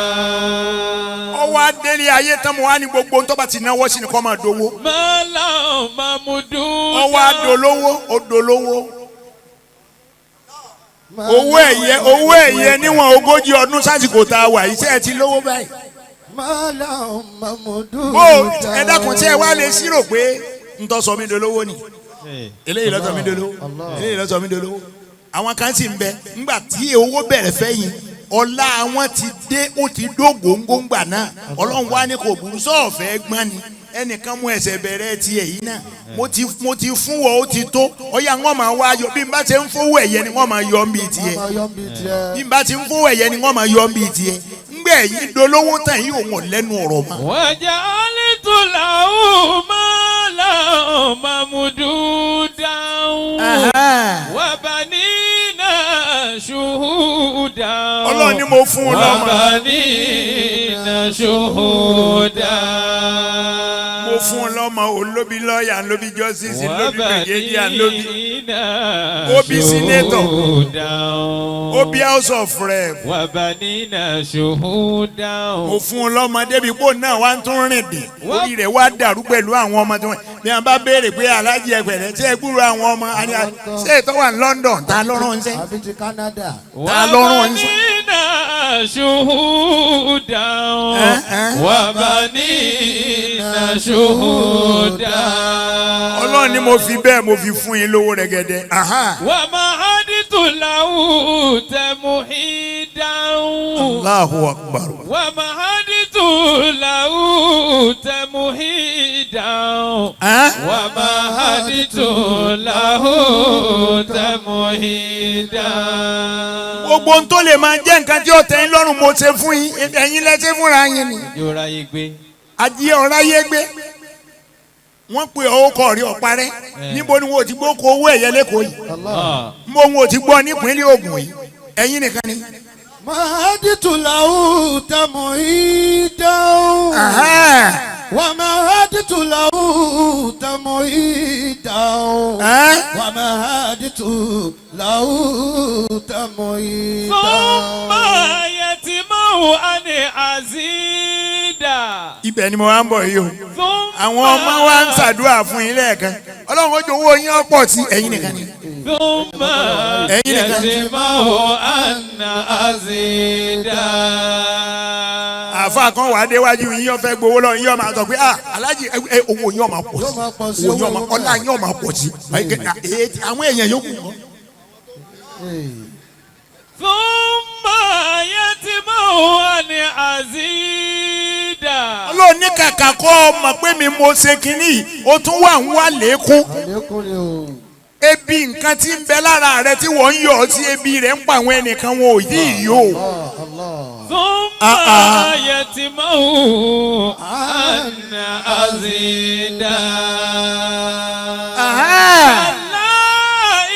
Ọwọ́ adélé ayé tán, mo wá ní gbogbo ohun tó bá ti náwó sí ni kó máa dowó. مالا ممدودا. Ọwọ́ adolówó, odolówó. Owó ẹ̀yẹ, owó ẹ̀yẹ níwọ̀n 40 ọdún sásìkò tá a wà yìí, ṣé ẹ ti lówó báyìí? مالا ممدودا Bó ẹ dákun, tí ẹ wá lè ṣírò pé ń tọ́ sọ mí dolówó ni eléyìí ló sọ mí dolówó, eléyìí ló sọ mí dolówó. Àwọn kan sì ń bẹ, ńgbà tí owó bẹ̀rẹ̀ fẹ́ yín, ọlá àwọn ti dé, ó ti dó góńgóńgbà náà. Ọlọ́run wá ní kò burú, sọ́ọ̀fẹ́ gbọ́n ni ẹnìkan mú ẹsẹ̀ bẹ̀rẹ̀ tiẹ̀ yìí náà. Mo ti fún wọ, ó ti tó. Ọ̀yà wọn máa wá yọ. Bí n bá ṣe ń fowó ẹ̀yẹ ni wọ́n máa yọ ń bí tiẹ̀. Wọ́n máa yọ bí tiẹ̀. Bí n bá ti ń fowó ẹ̀yẹ ni wọ́n máa yọ ń bí tiẹ̀. Ńgbẹ́ yìí dolówó tàn yìí, òun ò lẹ́nu ọ̀rọ̀ mọ́. وجعلت له مالا ممدودا وبنينا شهودا. Ọlọ́run ni mo fún un lọ́mọ. وبنينا شهودا. Mo fún un lọ́mọ, olóbi lọ́ọ̀yà, lóbi justice, lóbi brigadier, lóbi وبنينا Ó bí senator. شهودا. Ó bí House of Rep. وبنينا شهودا. Mo fún un lọ́mọ débi pò náà wá ń tún rìn dì, orí rẹ̀ wá dàrú pẹ̀lú àwọn ọmọ tí wọ́n bí wọ́n bá béèrè pé, "Alájí, ẹgbẹ̀rẹ̀ tí ẹ gbúrò àwọn ọmọ?" Àní ṣé ètò wà ní London ta lọ́rùn ń sẹ́ Àbí ti Canada. Ta lọ́rùn ń sẹ́. وبنينا شهودا. Eh, eh. وبنينا شهودا. Ọlọ́run ni mo fi bẹ́ẹ̀, mo fi fún yín lówó rẹ̀gẹ̀dẹ̀. Aha. ومهدت له تمهيدا. Allahu akbar. ومهدت له تمهيدا. Ah? ومهدت له تمهيدا. Gbogbo ohun tó lè máa jẹ́ nǹkan tí ó tẹ́ yín lọ́rùn, mo ṣe fún yín. Ẹ̀yin lẹ́sẹ̀ fúnra yín ni. Yóò ráyè gbé. Adìẹ ọ̀rá yé gbé, wọ́n pe owó kọ̀ rí ọ̀parẹ́. Níbo ni wọn ò ti gbọ́ kó owó ẹ̀yẹ lẹ́kọ̀ọ́ yìí? Allah. Níbo wọn ò ti gbọ́ nípínlẹ̀ Ògùn yìí? Ẹ̀yin nìkan ni. مهدت له تمهيدا. Aha. ومهدت له تمهيدا. Ah? ومهدت له تمهيدا. ثم يطمع أن أزيد. Ibẹ̀ ni mo wá ń bọ̀ yìí o. ثم Àwọn ọmọ wa ń ṣàdúrà fún yín lẹ́ẹ̀kan, Ọlọ́run ó jọ owó yín ọ̀pọ̀ sí. Ẹ̀yin nìkan ni. ثم ẹ̀yin nìkan. يطمع أن أزيد. Àfa kan wà á déwájú yín, yóò fẹ́ gbowó lọ yín, yóò máa sọ pé, "Ah, alájì, ẹ owó yín ó máa pọ̀ Yóò sí, máa pọ̀ sí, owó yín ó máa owó ọlá yín ó máa pọ̀ sí." Àwọn èèyàn yòókù kọ́. ثم يطمع أن أزيد. Ọlọ́run ní kàkà kọ́ ọ mọ̀ pé mi mo ṣe kínní yìí, o tún wà ń wà lékún. Àlékún ni o. Ebi nǹkan tí ń bẹ lára rẹ tí wọ́n ń yọ̀ ọ́ sí, ebi rẹ̀ ń pa àwọn ẹnìkan, wọn ò yí ìyó. Allah Allah. ثم Ah, ah. يطمع أن أزيد. كلا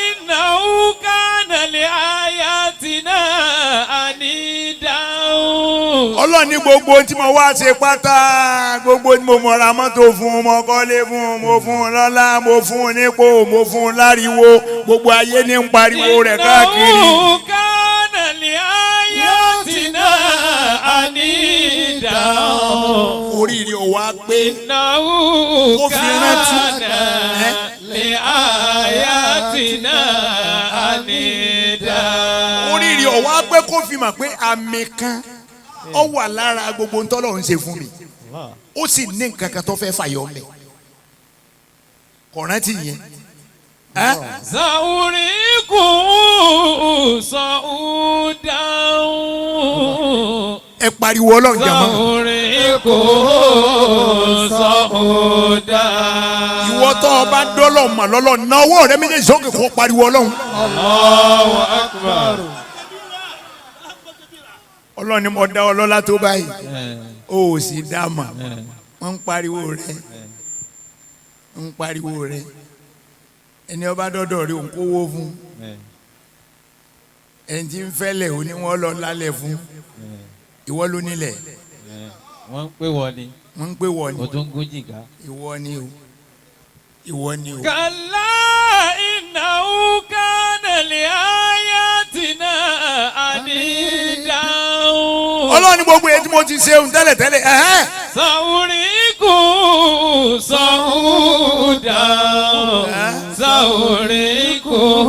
إنه كان لآياتنا عنيدا. Ọlọ́run ní gbogbo ohun tí mo wá ṣe pátá, gbogbo tí mo mọ̀, ra mọ́tò fún un, mo kọ́lé fún un, mo fún un lọ́lá, mo fún un nípò, mo fún un láriwo, gbogbo ayé ní ń pariwo rẹ̀ káàkiri. إنه كان لآياتنا عنيدا. Oríire ò wá pé إنه Kó fi rántí. كان لآياتنا عنيدا. Oríire ò wá pé kó fi mọ̀ pé àmì kan ó wà lára gbogbo ntọ́lọ́run ṣe fún mi, ó sì ní nǹkan kan tó fẹ́ fàyọ mẹ́, kò rántí yẹn. Ẹ́? سأريكم صعودا. Ẹ pariwo Ọlọ́run, jàmọ́. سأريكم صعودا. Ìwọ tó o bá dọ́lọ̀ mọ̀ lọ́lọ́, na ọwọ́ rẹ méjèèjì sókè kó pariwo Ọlọ́run. الله أكبر. Ọlọ́run ni mo dá ọ lọ́lá tó báyìí, o ò sì dá mọ̀. Wọ́n ń pariwo rẹ, ń pariwo rẹ. Ẹni ọba dọ́dọ̀ rí, òun kówó fún ẹni tí ń fẹ́lẹ̀, ò ní wọ́n lọ lálẹ́ fún. Ìwọ ló nílẹ̀. Wọ́n ń pè wọ́n ni. Wọ́n ń pè wọ́ ni. O tún ń gún jìgá. Ìwọ ni o, ìwọ ni o. كلا إنه كان لآياتنا عنيدا. Ọlọ́run ní gbogbo èyí tí mo ti ṣe ohun tẹ́lẹ̀ tẹ́lẹ̀ ẹ̀hẹ́n. سأريكم صعودا. سأريكم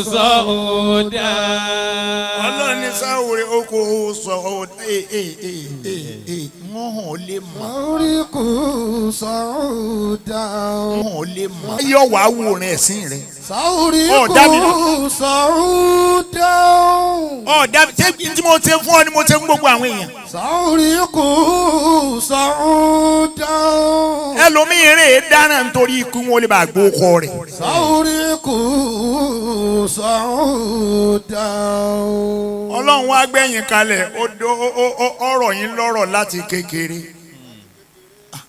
صعودا. Ọlọ́run ní sáwùrẹ́ oko sọ ee ee ee ee wọ́n hàn ó lè mọ̀. سأريكم صعودا Wọ́n hàn ó lè mọ̀. Yọ wàá wòran ẹ̀sìn rẹ̀. سأريكم صعودا Ọ̀dà ṣé tí mo ṣe fún ọ ni mo ṣe fún gbogbo àwọn èèyàn. سأريكم صعودا Ẹlòmíín rè é dáná nítorí ikú wọn lè bá gbó kọ rẹ̀. سأريكم صعودا Ọlọ́run wá gbẹ̀yìn kalẹ̀ ó ọ̀rọ̀ yín lọ́rọ̀ láti kékeré.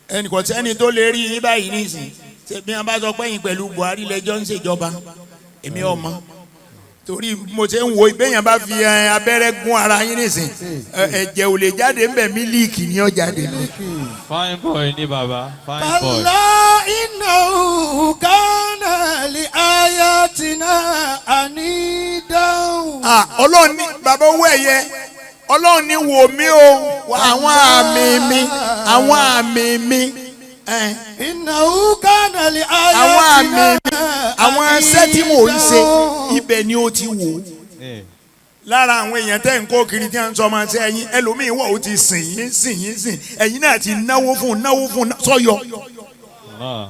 Ẹnì kan sẹ́ni tó lè rí yín báyìí nísìn ṣe bí wọ́n bá sọ pé yín pẹ̀lú Buhari lẹ́jọ́ ń ṣèjọba, èmi ọmọ torí mo ṣe ń wo ìgbéyàn bá fi abẹ́rẹ́ gún ara yín nísìn, ẹ̀jẹ̀ ò lè jáde ńbẹ̀, mílíìkì ni ó jáde ńbẹ̀. Fine boy ni baba, fine boy. كلا إنه كان لآياتنا عنيدا Ah, Ọlọ́run ní bàbá owó ẹ̀yẹ, Ọlọ́run ní wò mí o, àwọn àmì mi, àwọn àmì mi ẹ̀, إنه كان àwọn àmì لآياتنا mi, àwọn ẹsẹ̀ tí mò ń ṣe, ibẹ̀ ni ó ti wò ó. Lára àwọn èèyàn tẹ́ ń kó kiri tí wọ́n ń sọ ọmọ ṣe ẹ̀yin, ẹlòmíín wọ̀, ó ti sìn yín, sìn yín, sìn ẹ̀yin náà ti náwó fún náwó fún sọ́yọ. Allah.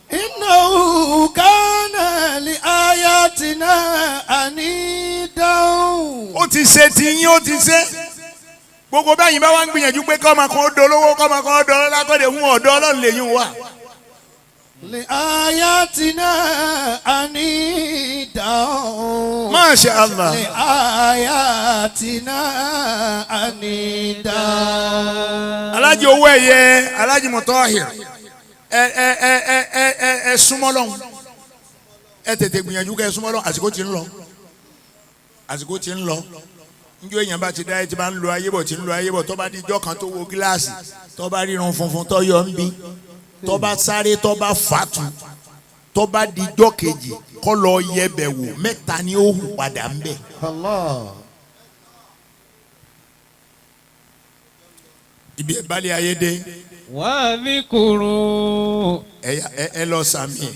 إنه كان لآياتنا عنيدا Ó ti ṣe ti yín, ó ti ṣe gbogbo bẹ́yìn bá wá ń gbìyànjú pé kọ́mọ kan ó dolówó, kọ́mọ kan ó dọlọ́lá, kọ́dé ń ọ̀dọ́ Ọlọ́run lè yín wà. لآياتنا عنيدا Masha Allah. لآياتنا عنيدا Alájí owó ẹ̀yẹ, Alájí Mutahir, ẹ ẹ ẹ ẹ ẹ ẹ ẹ súnmọ́ lọ́hùn, ẹ tètè gbìyànjú kẹ́ ẹ súnmọ́ lọ́hùn. Àsìkò tí ń lọ, àsìkò tí ń lọ. Njó èèyàn bá ti dá ẹ ti bá ń lo ayé bọ̀, ti ń lo ayé bọ̀, tó bá di ijọ́ kan tó wo gíláàsì, tó bá rírun funfun tó yọ ń bí, tó bá sáré, tó bá fàtú, tó bá di ijọ́ kejì kọ́ lọ yẹ bẹ̀ wò, mẹ́ta ni ó hù padà ń bẹ̀. Allah. Ibi ẹ̀ balẹ̀ ayé dé. واذكروا Ẹ ẹ lọ sàmì ẹ.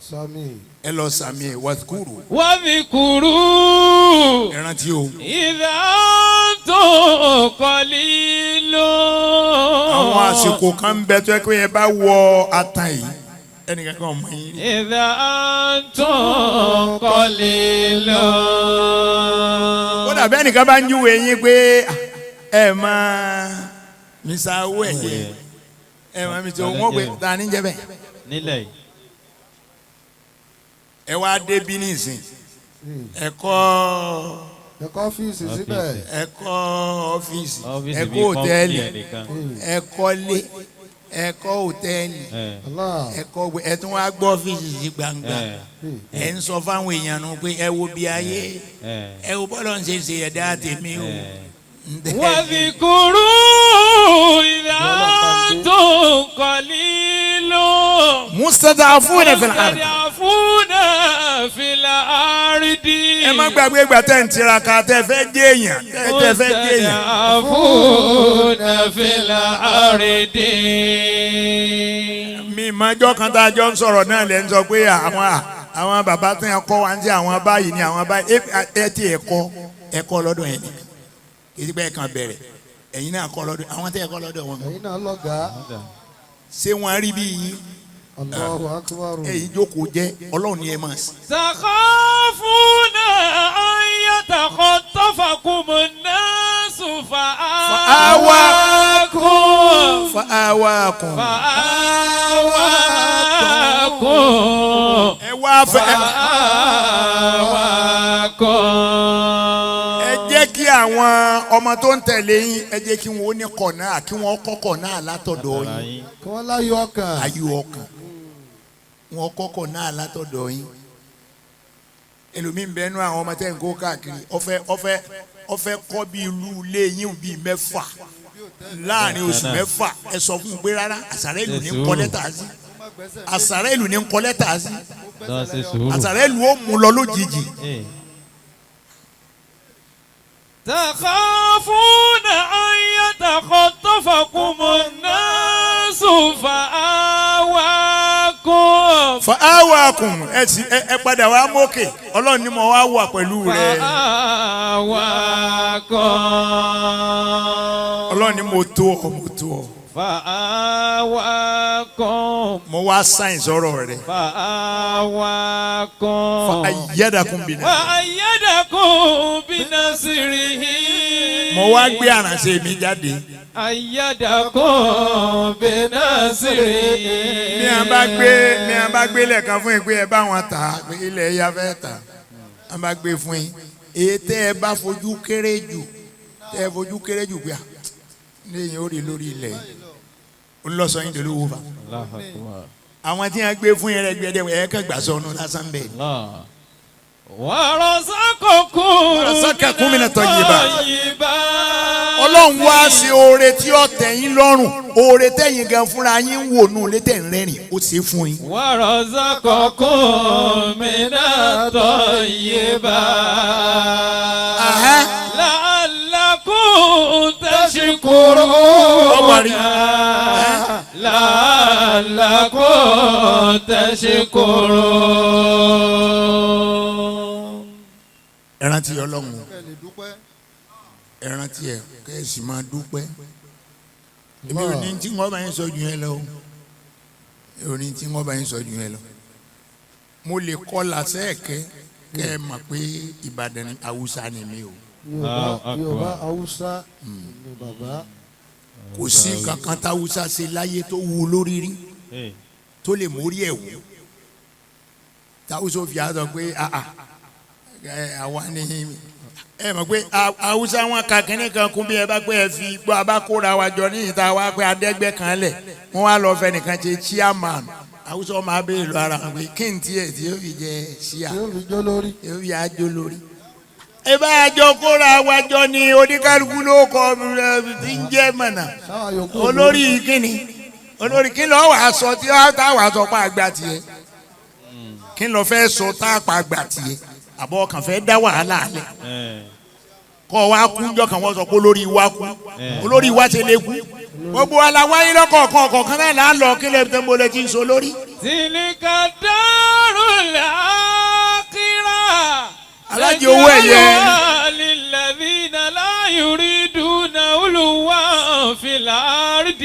Sami. Ẹ lọ sàmì ẹ, wàkúrò. واذكروا Ẹ rántí o. إذا أنتم قليل Àwọn àsìkò kan ń bẹ tó yẹ pé ẹ bá wọ atan yìí, ẹnìkan kan mọ yín rí. إذا أنتم قليل Kódà bẹ́ẹ̀ nìkan bá ń júwe yín pé ẹ máa misa owó ẹ̀yẹ, ẹ máa mi tó wọ́n pé ta ní jẹ́ bẹ́ẹ̀. Nílẹ̀ yìí. Ẹ wá dé bí nísìn, ẹ kọ́ Ẹ̀kọ́ ọ́fíìsì síbẹ̀. Ẹ kọ́ ọ́fíìsì. Ọ́fíìsì Ẹ bíi kọ́ company hòtẹ́ẹ̀lì. ẹnìkan. Ẹ kọ́lé, ẹ kọ́ hòtẹ́ẹ̀lì. Allah. Ẹ kọ́ ẹ tún wá gbọ́ ọ́fíìsì sí gbangba. Ẹ ń sọ fáwọn èèyàn nu pé ẹ wo bí ayé, ẹ wo bọ́lọ̀ ń ṣe ṣe ẹ̀dá tèmi o. واذكروا إذا أنتم قليل Mustad'afuna fil ard. مستضعفون في الأرض. Ẹ má gbàgbé ìgbà tẹ́ ń tiraka, tẹ́ fẹ́ jẹ́ èèyàn, tẹ́ fẹ́ jẹ́ èèyàn. مستضعفون في الأرض. Mi ìmọ̀jọ́ kan tá a jọ ń sọ̀rọ̀ náà lẹ́ ń sọ pé àwọn bàbá tí wọ́n kọ́ wa ń ṣe àwọn báyìí ni àwọn báyìí. Ẹ ti ẹ̀kọ́ lọ́dọ̀ yẹn nìkan kì í ṣe pé ẹ̀ kàn bẹ̀rẹ̀, ẹ̀yin náà kọ́ lọ́dọ̀ àwọn tẹ́ ẹ̀kọ́ lọ́dọ̀ wọn. Ẹ̀yin náà lọ́gàá. Ṣé wọ́n rí bí yín? Allahu akbar. Ẹ̀yin jókòó jẹ́ Ọlọ́run ni ẹ máa sìn. تخافون أن يتخطفكم الناس فآواكم. Fa awakum. فآواكم. Ẹ wá fẹ́ فآواكم. Ẹ jẹ́ kí àwọn ọmọ tó ń tẹ̀lé yín, ẹ jẹ́ kí wọ́n ní kọ̀ náà, kí wọ́n kọ́kọ̀ náà látọ̀dọ̀ yín. Kí wọ́n láyọ̀ ọkàn. Ayé ọkàn wọn kọ́kọ̀ náà látọ̀dọ̀ yín. Ẹlòmíín bẹ́ẹ̀ nú àwọn ọmọ tẹ́ ń kó káàkiri, ọfẹ́ ọfẹ́ ọfẹ́ kọ́ bí ìlú ilé yín bíi mẹ́fà láàrin oṣù 6. Ẹ sọ fún un pé rárá, àsàrà ìlú ní ń kọ lẹ́tà sí, àsàrà ìlú ní ń kọ lẹ́tà sí. Lọ ṣe sùúrù. Àsàrà ìlú ó mú lọ lójijì. تخافون أن يتخطفكم الناس فآواكم. Fa awakum. Ẹ sì ẹ padà wá mókè, Ọlọ́run ni mo wá wà pẹ̀lú rẹ. فآواكم. Ọlọ́run ni mo tó ọ, mo tó ọ. فآواكم Mo wá sáyìn sọ̀rọ̀ rẹ̀. فآواكم Ayyadakum bi nasrihi. وأيدكم بنصره Mo wá gbé àránṣẹ́ mi jáde. أيدكم بنصره Ní a bá gbé ní a bá gbé lẹ́ẹ̀kan fún yín pé ẹ bá wọn tà á pé ilẹ̀ ya fẹ́ tà á bá gbé fún yín. Èyí tẹ́ ẹ bá fojú kéré jù, tẹ́ ẹ fojú kéré jù pé à lẹ́yìn ó rí lórí ilẹ̀ yìí. Ó lọ sọ yín dolówó fa. الله أكبر Àwọn tí wọ́n gbé fún yín rẹ̀ gbẹ́dẹ̀ ẹ̀ kàn gbà sọnù lásán bẹ́ẹ̀. الله ورزقكم ورزقكم من الطيبات. الطيبات. Ọlọ́run wá ṣe oore tí ó tẹ́ yín lọ́rùn, oore tẹ́yìn gan fúnra yín ń wò nù létẹ̀ ń rẹ́rìn ó ṣe fún yín. ورزقكم من الطيبات Aha. لعلكم تشكرون Ọmọrí. لعلكم تشكرون Ẹ rántí Ọlọ́run o. Kẹ́ lè dúpẹ́. Ẹ rántí ẹ kẹ́ ẹ sì máa dúpẹ́. Èmi ò ní tí wọ́n bá yín sọ ju yẹn lọ o. Èmi ò ní tí wọ́n bá yín sọ ju yẹn lọ. Mo lè kọ́ làṣẹ́ẹ̀kẹ́ kẹ́ ẹ mọ̀ pé Ìbàdàn ni Haúsá ni mi o. Yorùbá Allahu Yorùbá Akbar. Haúsá ni bàbá. Kò sí nǹkan kan táwùsá ṣe láyé tó wú lórí rí tó lè mórí ẹ̀ wú. Táwùsá ò fi àtọ̀ pé àà ẹ àwa ni ẹ mọ̀ pé Haúsá wọn ka kínní kan kún bí ẹ bá pé ẹ fi gbọ́ abá kóra wa jọ ní ìta wa pé adẹ́gbẹ́ kan lẹ̀ wọ́n wá lọ fẹ́ nìkan ṣe chairman. Haúsá máa béèrè lọ ara wọn pé kí n tiẹ̀ tí yóò fi jẹ ṣíà Tí ó fi jó lórí. yóò fi àjò lórí. Ẹ bá àjọ kóra wa jọ ní oníkálukú ló kọ ẹ tí ń jẹ́ mọ̀nà Sáwà yòókù. olórí kíni, olórí kí ló wàá sọ tí wàá tá wàá sọ pa àgbà tiẹ̀, kí ló fẹ́ sọ tá a pa àgbà tiẹ̀, àbọ̀ kàn fẹ́ dá wàhálà alẹ̀ kọ́ wa kú jọ kàn wọ́n sọ pé olórí wa kú, olórí wa ṣe lè kú, gbogbo wa la wáyé lọ́kọ̀ọ̀kan ọ̀kọ̀ọ̀kan náà là ń lọ kí lè tẹ́ mo lè ti ń so lórí. تلك الدار الآخرة Alájì owó ẹ̀yẹ. نجعلها للذين لا يريدون علوا في الأرض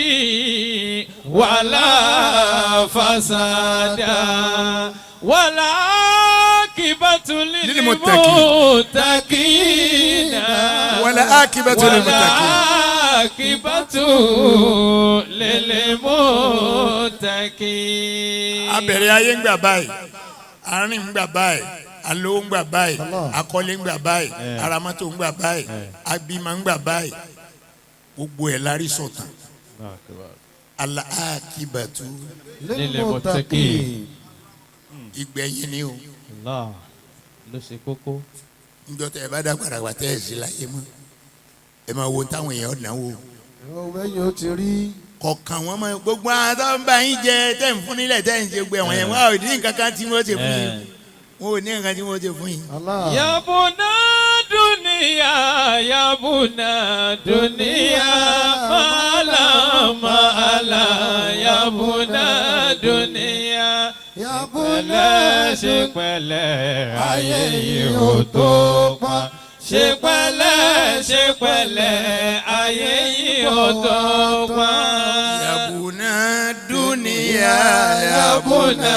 ولا فسادا والعاقبة للمتقين والعاقبة للمتقين. والعاقبة للمتقين Abẹ̀rẹ̀ ayé ń gbà báyìí, àárín ń gbà báyìí, alówó ń gbà báyìí, akọ́lé ń gbà báyìí, aramọ́tò ń gbà báyìí, abímọ ń gbà báyìí, gbogbo ẹ̀ lárí sọ̀tàn. Al-akibatu Lil-muttaqin. ìgbẹ̀yìn ni o. Allah ló ṣe kókó. Njọ́ tẹ́ ẹ bá dàgbàdàgbà wà tẹ́ ẹ sí láyé mọ́, ẹ máa wo táwọn èèyàn náwó Ọ̀rọ̀ ẹ̀yìn ó ti rí. kọ̀ọ̀kan wọn máa gbogbo àwọn tó ń bá yín jẹ tẹ́ ń fún nílẹ̀ tẹ́ ń ṣe gbẹ wọ̀nyẹn wọn ò ní nǹkan kan tí wọ́n ṣe fún yín, wọn ò ní nǹkan tí wọ́n ṣe fún yín. Allah. Yabuna dunia, yabuna dunia, mala mala, yabuna dunia. Yabuna Pẹ̀lẹ́ ṣe pẹ̀lẹ́ ayé yìí ò tó pọn. Ṣe pẹ̀lẹ́ ṣe pẹ̀lẹ́ ayé yìí ò tó pọn. Yabuna dunia, Yabuna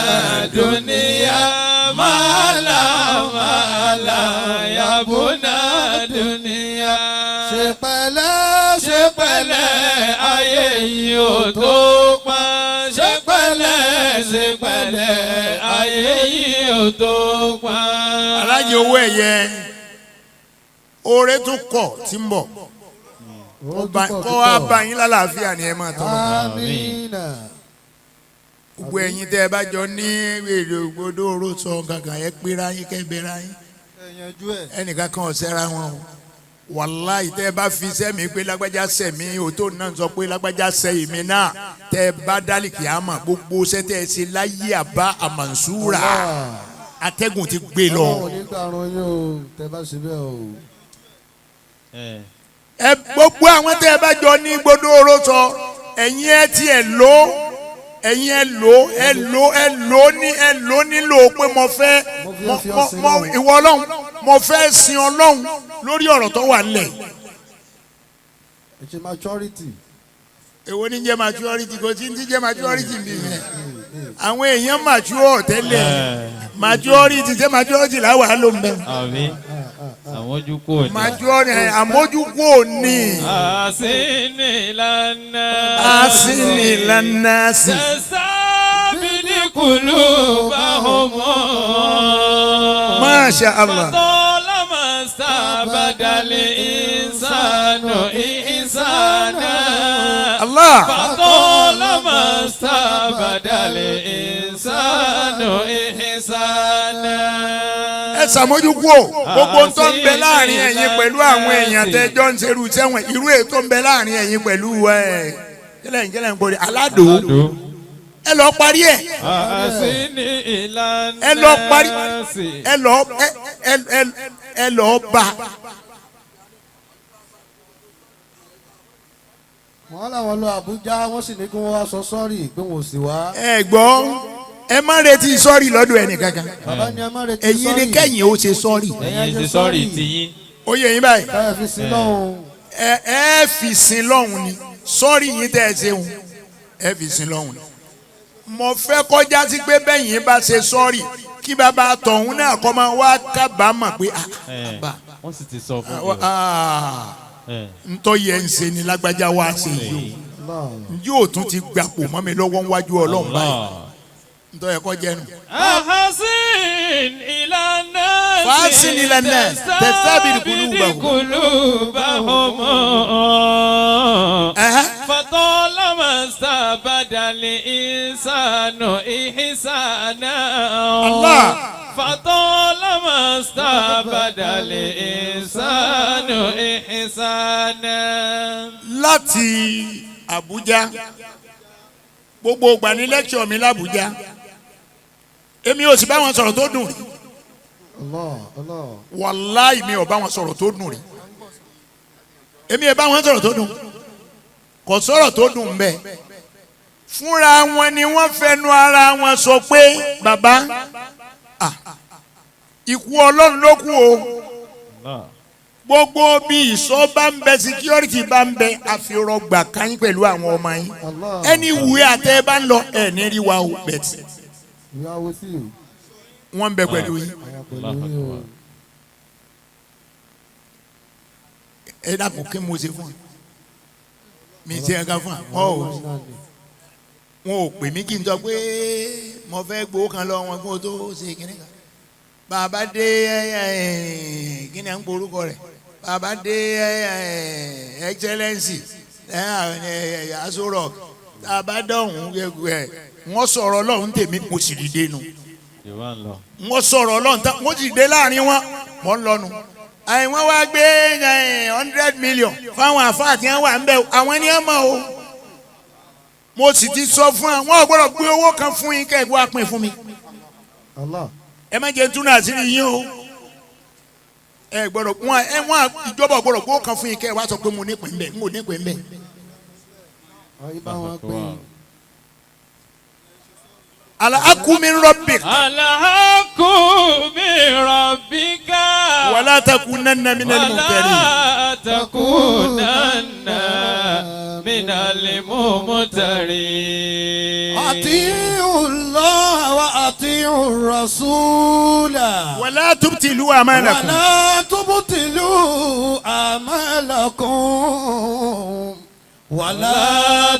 dunia, mala mala, yabuna dunia. Ṣe pẹ̀lẹ́ Ṣe pẹ̀lẹ́ ayé yìí ò tó pọn. Ṣe pẹ̀lẹ́ ṣe pẹ̀lẹ́ ayé yìí ò tó pọn. Alájẹ owó ẹ̀yẹ oore tún kọ̀ tí ń bọ̀ kọ́ wa bá yín lálàáfíà ni ẹ máa tọrọ. Amina. Gbogbo ẹ̀yin tẹ́ ẹ bá jọ ní èrè ògbódò oró sọ gàgà ẹ pera yín kẹ́ bẹ́ra yín. Ẹ yanjú ẹ̀. Ẹnìkan kan ọ̀sẹ̀ ra wọn o, wàláì tẹ́ ẹ bá fi sẹ́mi pé lágbájá sẹ̀mí òtó náà sọ pé lágbájá sẹ́ èmi náà, tẹ́ ẹ bá dálì kìámà gbogbo sẹ́tẹ̀ ẹ ṣe láyé àbá àmàǹsúrà atẹ́gùn ti gbé lọ. Ọlọ́run ní gbàrún yín o tẹ́ bá ṣe bẹ́ẹ̀ o. Ẹ gbogbo àwọn tẹ́ ẹ bá jọ ní gbódò oró sọ, ẹ̀yin ẹ tiẹ̀ lò, ẹ̀yin ẹ lò, ẹ lò, ẹ lò ní ẹ lò nílò pé mo fẹ́ mo ìwọ Ọlọ́run, mo fẹ́ sin Ọlọ́run lórí ọ̀rọ̀ tó wà nílẹ̀. Ẹ ṣe maturity. Èwo ní jẹ́ maturity? Kò sí ní jẹ́ maturity bí yẹn. Àwọn èèyàn mature tẹ́lẹ̀. Maturity, ṣé maturity làwọn ló ń bẹ? Àbí àmójúkò ní. Maturity, àmójúkò ní. Àsìnìlànà. Àsìnìlànà sí. Tẹ̀sábìlì kùlùbáhùn. Masha Allah. Fatolama sábàdàlì ìsànù ìsànà. Allah. Fatolama sábàdàlì ìsànù ìsànà. Ẹ ṣàmójúkú o, gbogbo tó ń bẹ láàrin ẹ̀yin pẹ̀lú àwọn èèyàn tẹ́jọ́ ń ṣerú sẹ́wọ̀n, irú èyí tó ń bẹ láàrin ẹ̀yin pẹ̀lú ẹ̀ kílẹ̀ kílẹ̀ ń pòrí aládò, ẹ lọ parí ẹ̀. Àsìnìlànà. Ẹ lọ parí, ẹ lọ ẹ ẹ ẹ ẹ lọ bá. Wọ́n làwọn lọ Àbújá, wọ́n sì ní kí wọ́n wá sọ sorry pé wọn ò sì wá. Ẹ gbọ́, ẹ má retí sorry lọ́dọ̀ ẹnì kankan. Bàbá ni ẹ má retí Ẹ̀yin sorry. ni kẹ́yìn ó ṣe sorry. Ẹ̀yin ti sorry tiyín. Ó yẹ yín báyìí. Ẹ fi sí lọ́hùn. Ẹ fi sin lọ́hùn ni. Sorry yín tẹ́ ẹ ṣeun, ẹ fi sin lọ́hùn ni. Mo fẹ́ kọjá sí pé bẹ́yìn bá ṣe sorry, kí bàbá tọ̀hún náà kọ́ máa wá kábàámọ̀ pé ah, bàbá, Wọ́n sì ti sọ fún mi. ah, ntọ́ yẹ ń ṣe ni lágbájá wá ṣe yìí o, njẹ́ òtún ti gbapò mọ́ mi lọ́wọ́ níwájú Ọlọ́run báyìí? Ntọ́ yẹ kọ́ jẹ́nu. Ahasin ilana. Fahasin ila nas, tastabid qulubahum. Qulubahum. Ẹ̀hẹ́. Fatolama sabadali insanu ihsana. Allah. Fatolama sabadali insanu ihsana. Láti Àbújá, gbogbo ìgbà ní lẹ́kṣọ̀ mi l'Àbújá, èmi ò sì bá wọn sọ̀rọ̀ tó dùn rí. Allah Allah. Wàláì, mi ò bá wọn sọ̀rọ̀ tó dùn rí. Èmi ò bá wọn sọ̀rọ̀ tó dùn, kò sọ̀rọ̀ tó dùn bẹ́ẹ̀. Fúnra wọn ni wọ́n fẹnu ara wọn sọ pé, bàbá, ah, ikú Ọlọ́run ló kù o. Gbogbo bí ìsọ bá ń bẹ, security bá ń bẹ, àfirọ́gbà káyín pẹ̀lú àwọn ọmọ yín. Allah. Ẹni wúwe àtẹ bá ń lọ ẹ̀ ní rí wa o bẹ̀tì. We are with you. Wọ́n ń bẹ pẹ̀lú yín. Àyà pẹ̀lú yín o. Ẹ dákun, kí mo ṣe fún ọ? Mi ṣe ẹ̀ka fún ọ. Wọn ò wọn ò pè mí kí n sọ pé mo fẹ́ gbowó kan lọ wọn kí wọn tó ṣe kíní kan. Bàbá dé ẹ ẹ kí ni à ń porúkọ rẹ̀? Bàbá dé ẹ ẹ excellency ẹ ẹ Aso Rock, bàbá dọ̀hún ẹ, wọ́n sọ̀rọ̀ Ọlọ́run tèmi, mo sì dìde nu. Yorùbá ń lọ. Wọ́n sọ̀rọ̀ Ọlọ́run tán, wọ́n sì dé láàrin wọn, mọ́ ń lọ́nu. Àyìn wọ́n wá gbé 100 million fáwọn àfáà tí wọ́n wà ń bẹ̀, àwọn ni wọ́n mọ̀ o. Mo sì ti sọ fún wa, wọn ò gbọ́dọ̀ gbé owó kan fún yín kẹ́ ẹ̀ wá pín fún mi. Allah. Ẹ má jẹ́ túnú àṣírí yín o. Ẹ gbọ́dọ̀ wọn ẹ wọn ìjọba ò gbọ́dọ̀ gbé owó kan fún yín kẹ́ ẹ wá sọ pé mo nípìn bẹ́ẹ̀, n ò nípìn bẹ́ẹ̀. Ayé bá wọn pín. Alhaqqu min rabbik. Alhaqqu min rabbika. Wala takunanna minal mumtarin. Wala takunanna minal mumtarin. أطيعوا الله وأطيعوا الرسول. Wala tubtilu a'malakum. ولا تبطلوا أعمالكم. ولا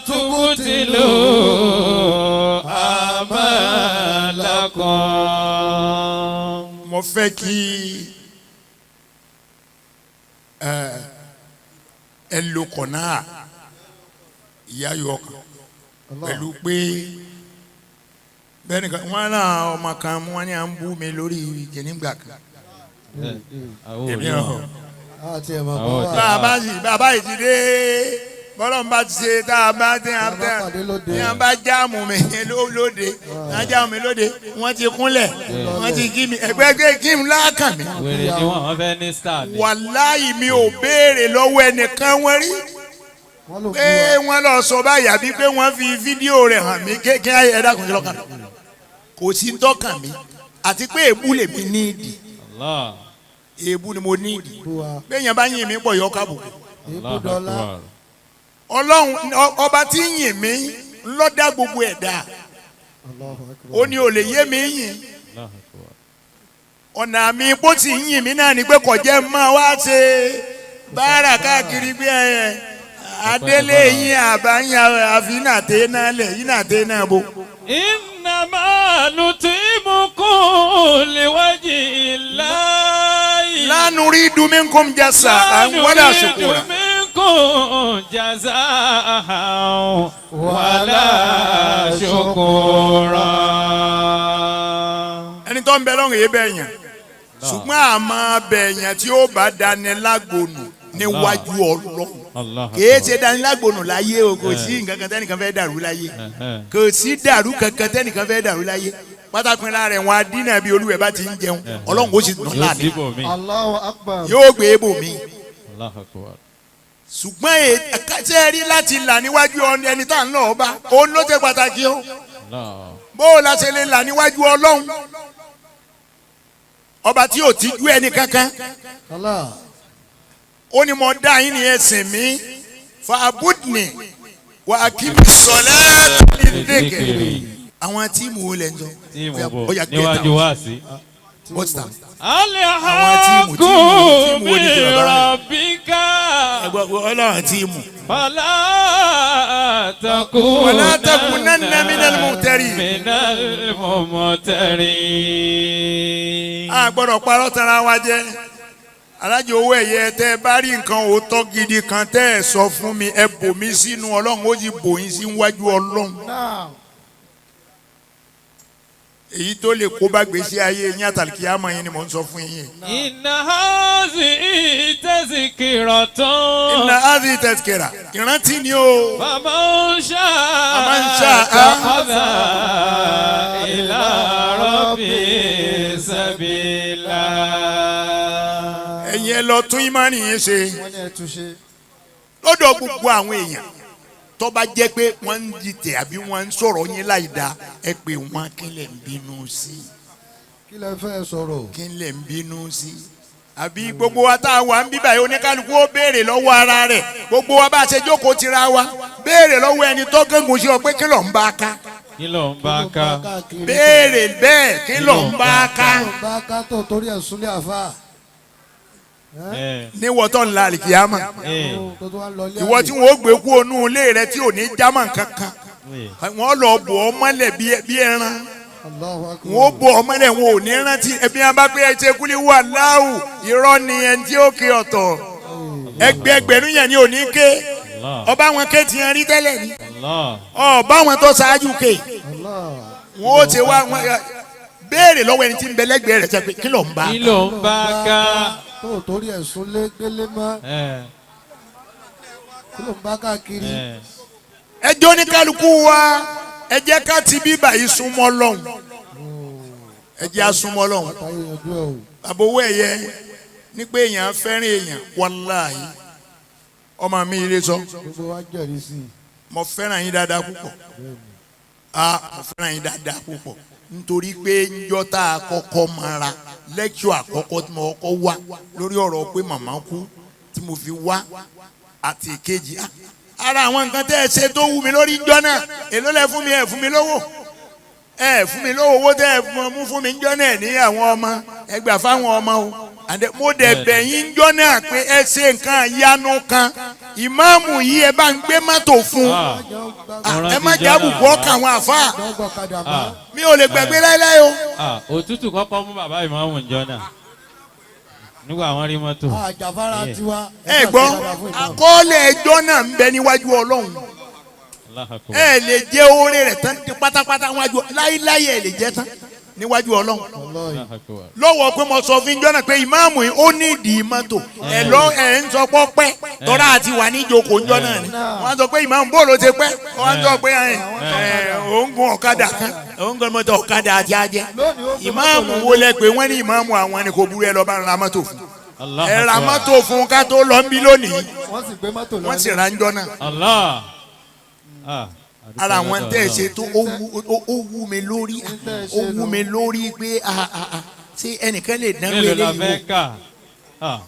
تبطلوا أعمالكم. Mo fẹ́ kí ẹ ẹ lo kọ̀nà ìyá yọ kan pẹ̀lú pé bẹ́ẹ̀ nìkan wọn náà ọmọ kan wọn ní à ń bú mi lórí kìnnìgbà kan. Èmi ò Àti ẹ̀ mọ̀ Àwọn kọ́ wà. bàbá sì bàbá yìí ti dé, bọ́lọ́n bá ti ṣe tá a bá tí a Tá a bá pàdé lóde. tí a bá jáàmù mi lóde, tá a jáàmù mi lóde, wọ́n ti kúnlẹ̀, wọ́n ti kí mi ẹgbẹ́gbẹ́ kí n lákàn mi. Wèrè ni wọ́n fẹ́ ní star ni. Wàláyì, mi ò béèrè lọ́wọ́ ẹnìkan wọ́n rí Wọ́n ló pé wọ́n lọ sọ báyìí àbí pé wọ́n fi fídíò rẹ̀ hàn mí kékeré. Ẹ dákun, kí lọ́kàn mi kò sí ń tọ́kàn mi àti pé èébú lèmi ní ìdí. Allah. Èébú ni mo ní ìdí. bú wa. Bẹ́ẹ̀ yẹn bá yìn mí pọ̀, yọ kábùkù. Èébú dọ́là. Ọlọ́run ọba tí ń yìn mí ńlọ́dá gbogbo ẹ̀dá. Allahu akbar. Ó ní ò lè yé mi yìn. Allahu akbar. Ọ̀nà mi bó ti ń yìn mí náà ni pé kò jẹ́ máa wá ṣe báárà káàkiri bí ẹ adélé yín àbáyín àfinàtẹ́ náà lẹ̀ yín nàtẹ́ náà bo. إنما نطعمكم لوجه الله La nuridu minkum jasa'an لا wala نريد shukura. منكم جزاء ولا شكورا. Ẹni tó ń bẹ lọ́rùn yìí bẹ́ẹ̀ yàn, ṣùgbọ́n àmọ́ bẹ̀yàn tí ó bá dání lágbónú níwájú Ọlọ́run. Allah. Kìí ṣe dání lágbónú láyé o, kò sí nǹkan kan tẹ́nìkan fẹ́ dàrú láyé, kò sí dàrú kankan tẹ́nìkan fẹ́ dàrú láyé. Pátákó ńlá rẹ̀ wọn adínà bí olúwẹ̀ bá ti ń jẹun, Ọlọ́run kò sì dùn Yóò láàánú, síbò mí. Allahu akbar. yóò gbé ebò mi. Allahu akbar. Ṣùgbọ́n ṣé ẹ rí láti là níwájú ẹni tá à ń lọ ọba, òun ló ṣe pàtàkì o. Allah. Bó o la ṣe lè là níwájú Ọlọ́run ọba tí ò tijú ẹni kankan? Allah. Ó ní mo dá yín ní ẹ̀sìn mi, fa abudni wa akimi sọlá lidhikri. Àwọn tíìmù wo lẹ ń sọ? Tíìmù Ó bò yá, get níwájú out. wá sí. What's that? Alhaku tíìmù wo ni bi ti bàbá rẹ̀? rabbika. Ẹgbẹ́ Ọlọ́run tíìmù. Fala takunanna Wala takunanna minal mumtarin. Minal mumtarin. A gbọ́dọ̀ parọ́ tara wa jẹ́. Alájọ owó ẹ̀yẹ, tẹ́ ẹ bá rí nǹkan òótọ́ gidi kan tẹ́ ẹ sọ fún mi, ẹ bò mí sínú Ọlọ́run, ó sì bò yín síwájú Ọlọ́run. Naam. Èyí tó lè kó bá gbèsè ayé yín àtàlùkìyámọ̀ yín ni mò ń sọ fún yín. Inna hazihi tazkiratun. Inna hadhihi tazkira, ìrántí ni o. Faman sha'a Faman sha'a. ittakhadha ila rabbi sabila. Ẹ̀yin ẹ lọ tún ìmánì yín ṣe Wọ́n ní ẹ tún ṣe. lọ́dọ̀ gbogbo àwọn èèyàn tó bá jẹ́ pé wọ́n ń dìtẹ̀ àbí wọ́n ń sọ̀rọ̀ yín láì dáa, ẹ pè wọ́n, kí lẹ̀ ń bínú sí? Kí lẹ fẹ́ sọ̀rọ̀? Kí lẹ̀ ń bínú sí? Àbí gbogbo wa tá a wà ń bíbà yìí, oníkálukú ó béèrè lọ́wọ́ ara rẹ̀. Gbogbo wa bá a ṣe jókòó tira wa, béèrè lọ́wọ́ ẹni tó gángun sí ọ pé kí ló ń bá a ká. Kí ló ń bá ká? Béèrè bẹ́ẹ̀, kí ló ń bá a ká? Kí ló ń bá ká tó torí ẹ̀ súnlé àfa? Ẹ Níwọ̀ tó ń la àlìkìyámà, ẹ Tó tó wá lọ ilé ìwọ àlè. tí wọn ó gbé kú onú ilé rẹ tí ò ní jámà kankan, wọn lọ bò ọ mọ́lẹ̀ bí ẹran. Allahu akbar. Wọn ó bò ọ mọ́lẹ̀, wọn ò ní rántí ẹbí wọn bá pé ẹ ṣe kúlí wà láwù. Irọ́ ni, ẹni tí ó ké ọ̀tọ̀, ẹgbẹẹgbẹ̀rún yẹn ni ò ní ké. Allah. Ọba wọn ké tiẹ̀ rí tẹ́lẹ̀ ni. Allah. Ọba wọn tó ṣáájú ké. Allah. Wọn ó ti wá wọn béèrè lọ́wọ́ ẹni tí ń bẹ lẹ́gbẹ̀ẹ́ rẹ̀ sẹ́ pé kí ló ń bá. Kí ló ń bá ká? Tó torí ẹ̀ súnlé gbélé mọ́. Ẹ Kí ló ń bá káàkiri? ẹ Ẹjọ́ ní kálukú wa, ẹ jẹ́ ká ti bíbà yìí súnmọ́ lọ́hùn, ẹ jẹ́ á súnmọ́ lọ́hùn. Àtàyè yanjú ẹ̀ o. Bàbá owó ẹ̀yẹ ní pé èèyàn fẹ́ràn èèyàn, wàláhì, ọmọ mi ilé sọ. Gbogbo wa jẹ́rìí sí i. Mo fẹ́ràn yín dáadáa púpọ̀. Ah, mo fẹ́ràn yín dáadáa púpọ̀, nítorí pé njọ́ tá a kọ́kọ́ mara lẹ́kṣọ̀ àkọ́kọ́ tí mo kọ́kọ́ wá lórí ọ̀rọ̀ pé màmá kú tí mo fi wá àti ìkejì, ah, ara àwọn nǹkan tẹ́ ẹ ṣe tó wù mí lórí njọ́ náà, èló lẹ fún mi? Ẹ fún mi lówó, ẹ fún mi lówó. Owó tẹ́ ẹ mú fún mi njọ́ náà ní àwọn ọmọ ẹ gbà fáwọn ọmọ o. And mo dẹ̀ bẹ̀ yín njọ́ náà pé ẹ ṣe nǹkan ìyanu kan, ìmáàmù yìí, ẹ bá ń gbé mọ́tò fún un. Ah. Ah, ẹ má jábùkù ọkàn àwọn àfáà. Dọ́gbọ̀n kadà mọ́. Mi ò lè gbàgbé láéláé o. Ah, òtútù kọ́kọ́ mú bàbá ìmáàmù ǹjọ́ náà nígbà wọ́n rí mọ́tò. Àjàfárá tiwa. Ẹ gbọ́, àkọọ́lẹ̀ ẹjọ́ náà ń bẹ níwájú Ọlọ́run. Allahu akbar. Ẹ lè jẹ́ oore rẹ̀ tán pátápátá níwájú láéláé, ẹ lè jẹ́ tán níwájú Ọlọ́run. Allahu akbar. Lọ́wọ́ pé mo sọ fún jọ́nà pé ìmáàmù yìí ó ní ìdí mọ́tò ẹ lọ, ẹ ń sọ pọ́ pẹ́ tọ́ra àti wà ní ìjókòó ńjọ́ náà ni wọ́n sọ pé ìmáàmù bó ló ti pẹ́. Wọ́n sọ pé ẹ ẹ òun gun ọ̀kadà kan, òun gun mọ́tò ọ̀kadà àti ajẹ́. Lónìí ó gbé Ìmáàmù mọ́tò lọ. wo lẹ pé wọ́n ní ìmáàmù àwọn ni kò burú, ẹ lọ bá ń ra mọ́tò fún. Allahu Ẹ ra akbar. mọ́tò fún ká tó lọ ń bí lónìí. Wọ́n sì gbé mọ́tò lọ. Wọ́n sì ra ńjọ́ náà. Allah. Ah, Ara àwọn tẹ́ ẹ ṣe tó ó wú mi lórí, ó wú mi lórí pé ah, ah, ah, ṣé ẹnìkan lè dánwó Mélòó la eléyìí fẹ́ wò? kà? Ah,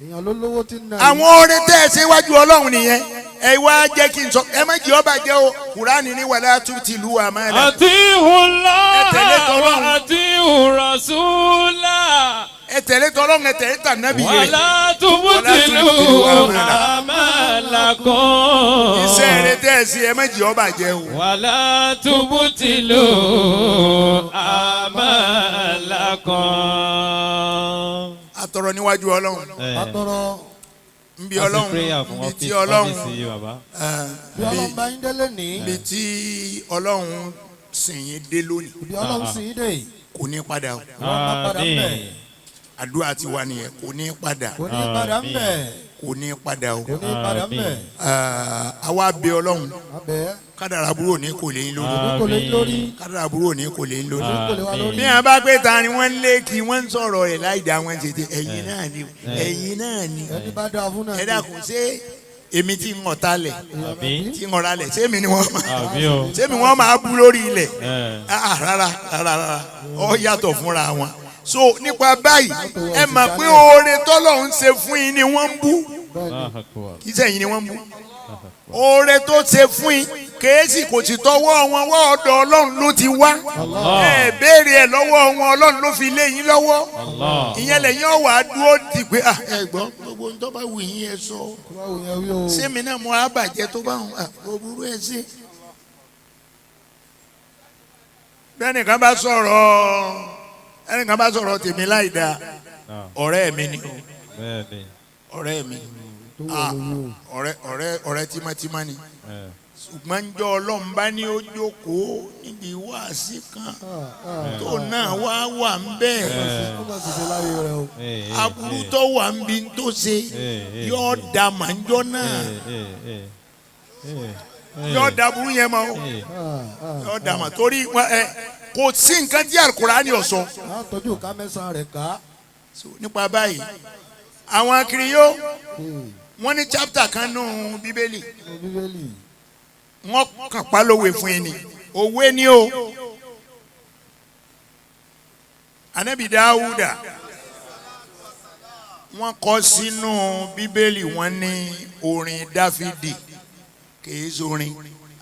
Èèyàn ló lówó tí ń na. Àwọn oore tẹ́ ẹ ṣe wájú Ọlọ́run nìyẹn. Ẹ wá jẹ́ kí n sọ, ẹ má jẹ́ ọba jẹ́ o. Kùránì ní wala tubtilu amala. أطيعوا الله Ẹ tẹ̀lé t'Ọlọ́run. وأطيعوا الرسول Ẹ tẹ̀lé tọ́lọ́run, ẹ tẹ̀lé tànábì rẹ̀. ولا تبطلوا أعمالكم. Iṣẹ́ rẹ tẹ́ ẹ sí, ẹ má jẹ́ ọba jẹ́ o. ولا تبطلوا أعمالكم. Atọrọ níwájú Ọlọ́run. Atọrọ. Nbí Ọlọ́run, nbí tí Ọlọ́run, Bí Ọlọ́run bá yín délé ní. nbí tí Ọlọ́run sìn yín dé lónìí, Ibi Ọlọ́run sì yín dé. kò ní padà o. Wọ́n bá padà ń bẹ̀. Àdúrà ti wà nìyẹn, kò ní padà. Kò ní padà ń bẹ̀. Kò ní padà o. Kò ní padà ń bẹ̀. Àwa bẹ̀ Ọlọ́run. Abẹ́. Kádàrá burú òní kò lè yín lórí. Kò lè lórí. Kádàrá burú òní kò lè yín lórí. Kò lè wá lórí. Bí wọn bá pé ta ni wọ́n ń lé kí wọ́n ń sọ̀rọ̀ rẹ̀ láì dá wọn tètè, ẹ̀yin náà ni, ẹ̀yin náà ni. Ẹni bá dáa fún náà. Ẹ dákun, ṣé èmi tí ń ọ̀tá lẹ̀, Àbí? tí ń ọ̀rá lẹ̀, ṣé èmi ni wọ́n máa, Àbí o. ṣé èmi wọ́n máa bú lórí ilẹ̀? Ẹ. Ah, rárá rárá rárá, ọ yàtọ̀ fúnra wọn. So nípa báyìí, ẹ mọ̀ pé oore tọ́lọ́run ṣe fún yín ni wọ́n ń bú. Bẹ́ẹ̀ni. Kì í sẹ́yìn ni wọ́n ń bú. Oore tó ṣe fún yín kèésì kò sì tọwọ́ wọn wá, ọ̀dọ̀ Ọlọ́run ló ti wá. Ẹ béèrè ẹ lọ́wọ́ wọn, Ọlọ́run ló fi lé yín lọ́wọ́. Allah. Ìyẹn lẹ́yìn ọ̀wà dúró di pé, ah, ẹ gbọ́, gbogbo ohun tó bá wù yín ẹ sọ. Kó bá wù yẹn wí o. Sẹ́mi náà mo á bàjẹ́ tó bá wọn kò burú, ẹ ṣe. Bẹ́ẹ̀ni kan bá sọ̀rọ̀, ẹnìkan bá sọ̀rọ̀ tèmi láì dáa, ọ̀rẹ́ mi ni o. Bẹ́ẹ̀ni. Ọ̀rẹ́ mi. Tó wù Ah, lórí o. ọ̀rẹ́ tímọ́tímọ́ ni. Ẹ. Ṣùgbọ́n njọ́ Ọlọ́run bá ní ó jókòó níbi wáàsí kan Ah, ah. tó náà wá wà ń bẹ́ẹ̀, Ó máa ṣiṣẹ́ láyé rẹ o. aburú tó wà ń bi tó ṣe yóò da màá njọ́ náà, yóò da burú yẹn mọ́ o. Ah, ah. Yóò da mà torí wọn, ẹ kò sí nǹkan tí Al-Kùránì ò sọ. Á tọ́jú ká mẹ́sàn-án rẹ̀ ká. So, nípa báyìí, àwọn akiriyó, wọ́n ní chapter kan nù Bíbélì. Nínú Bíbélì. Wọ́n kàn pa lówe fún yín ni, òwe ni o. Anabi Dáúdà, wọ́n kọ sínú Bíbélì, wọ́n ní orin Dáfídì, kìí sórin.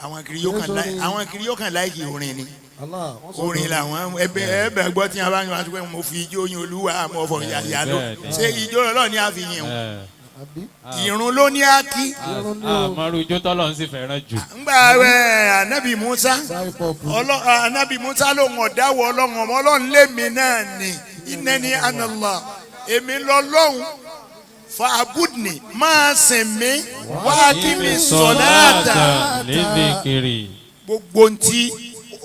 Àwọn kiri yóò kàn láì, àwọn kiri yóò kàn láìkì orin ni. Allah, wọ́n sọ Orin làwọn ẹbẹ ẹbẹ gbọ́ tí wọn bá ń wá pé mo fi ijó yin Olúwa, mo fọ yàyà ló ṣé ijó Ọlọ́run ni a fi yin o? Àbí? Ìrun ló ní á kí. Irun ní o. Àmọ́rú ijó tọ́lọ̀ ń sì fẹ́ràn jù. Ńgbà ẹ Anabi Musa, Sáì pọ̀pù. Anabi Musa ló ń ọ̀dáwọ̀ Ọlọ́run ọmọ Ọlọ́run lémi náà ni innani anallah, èmi lọ́lọ́run, fa abudni, máa sìn mí, wá kí mi sọ̀láàtà. Lédèkiri. Gbogbo ntí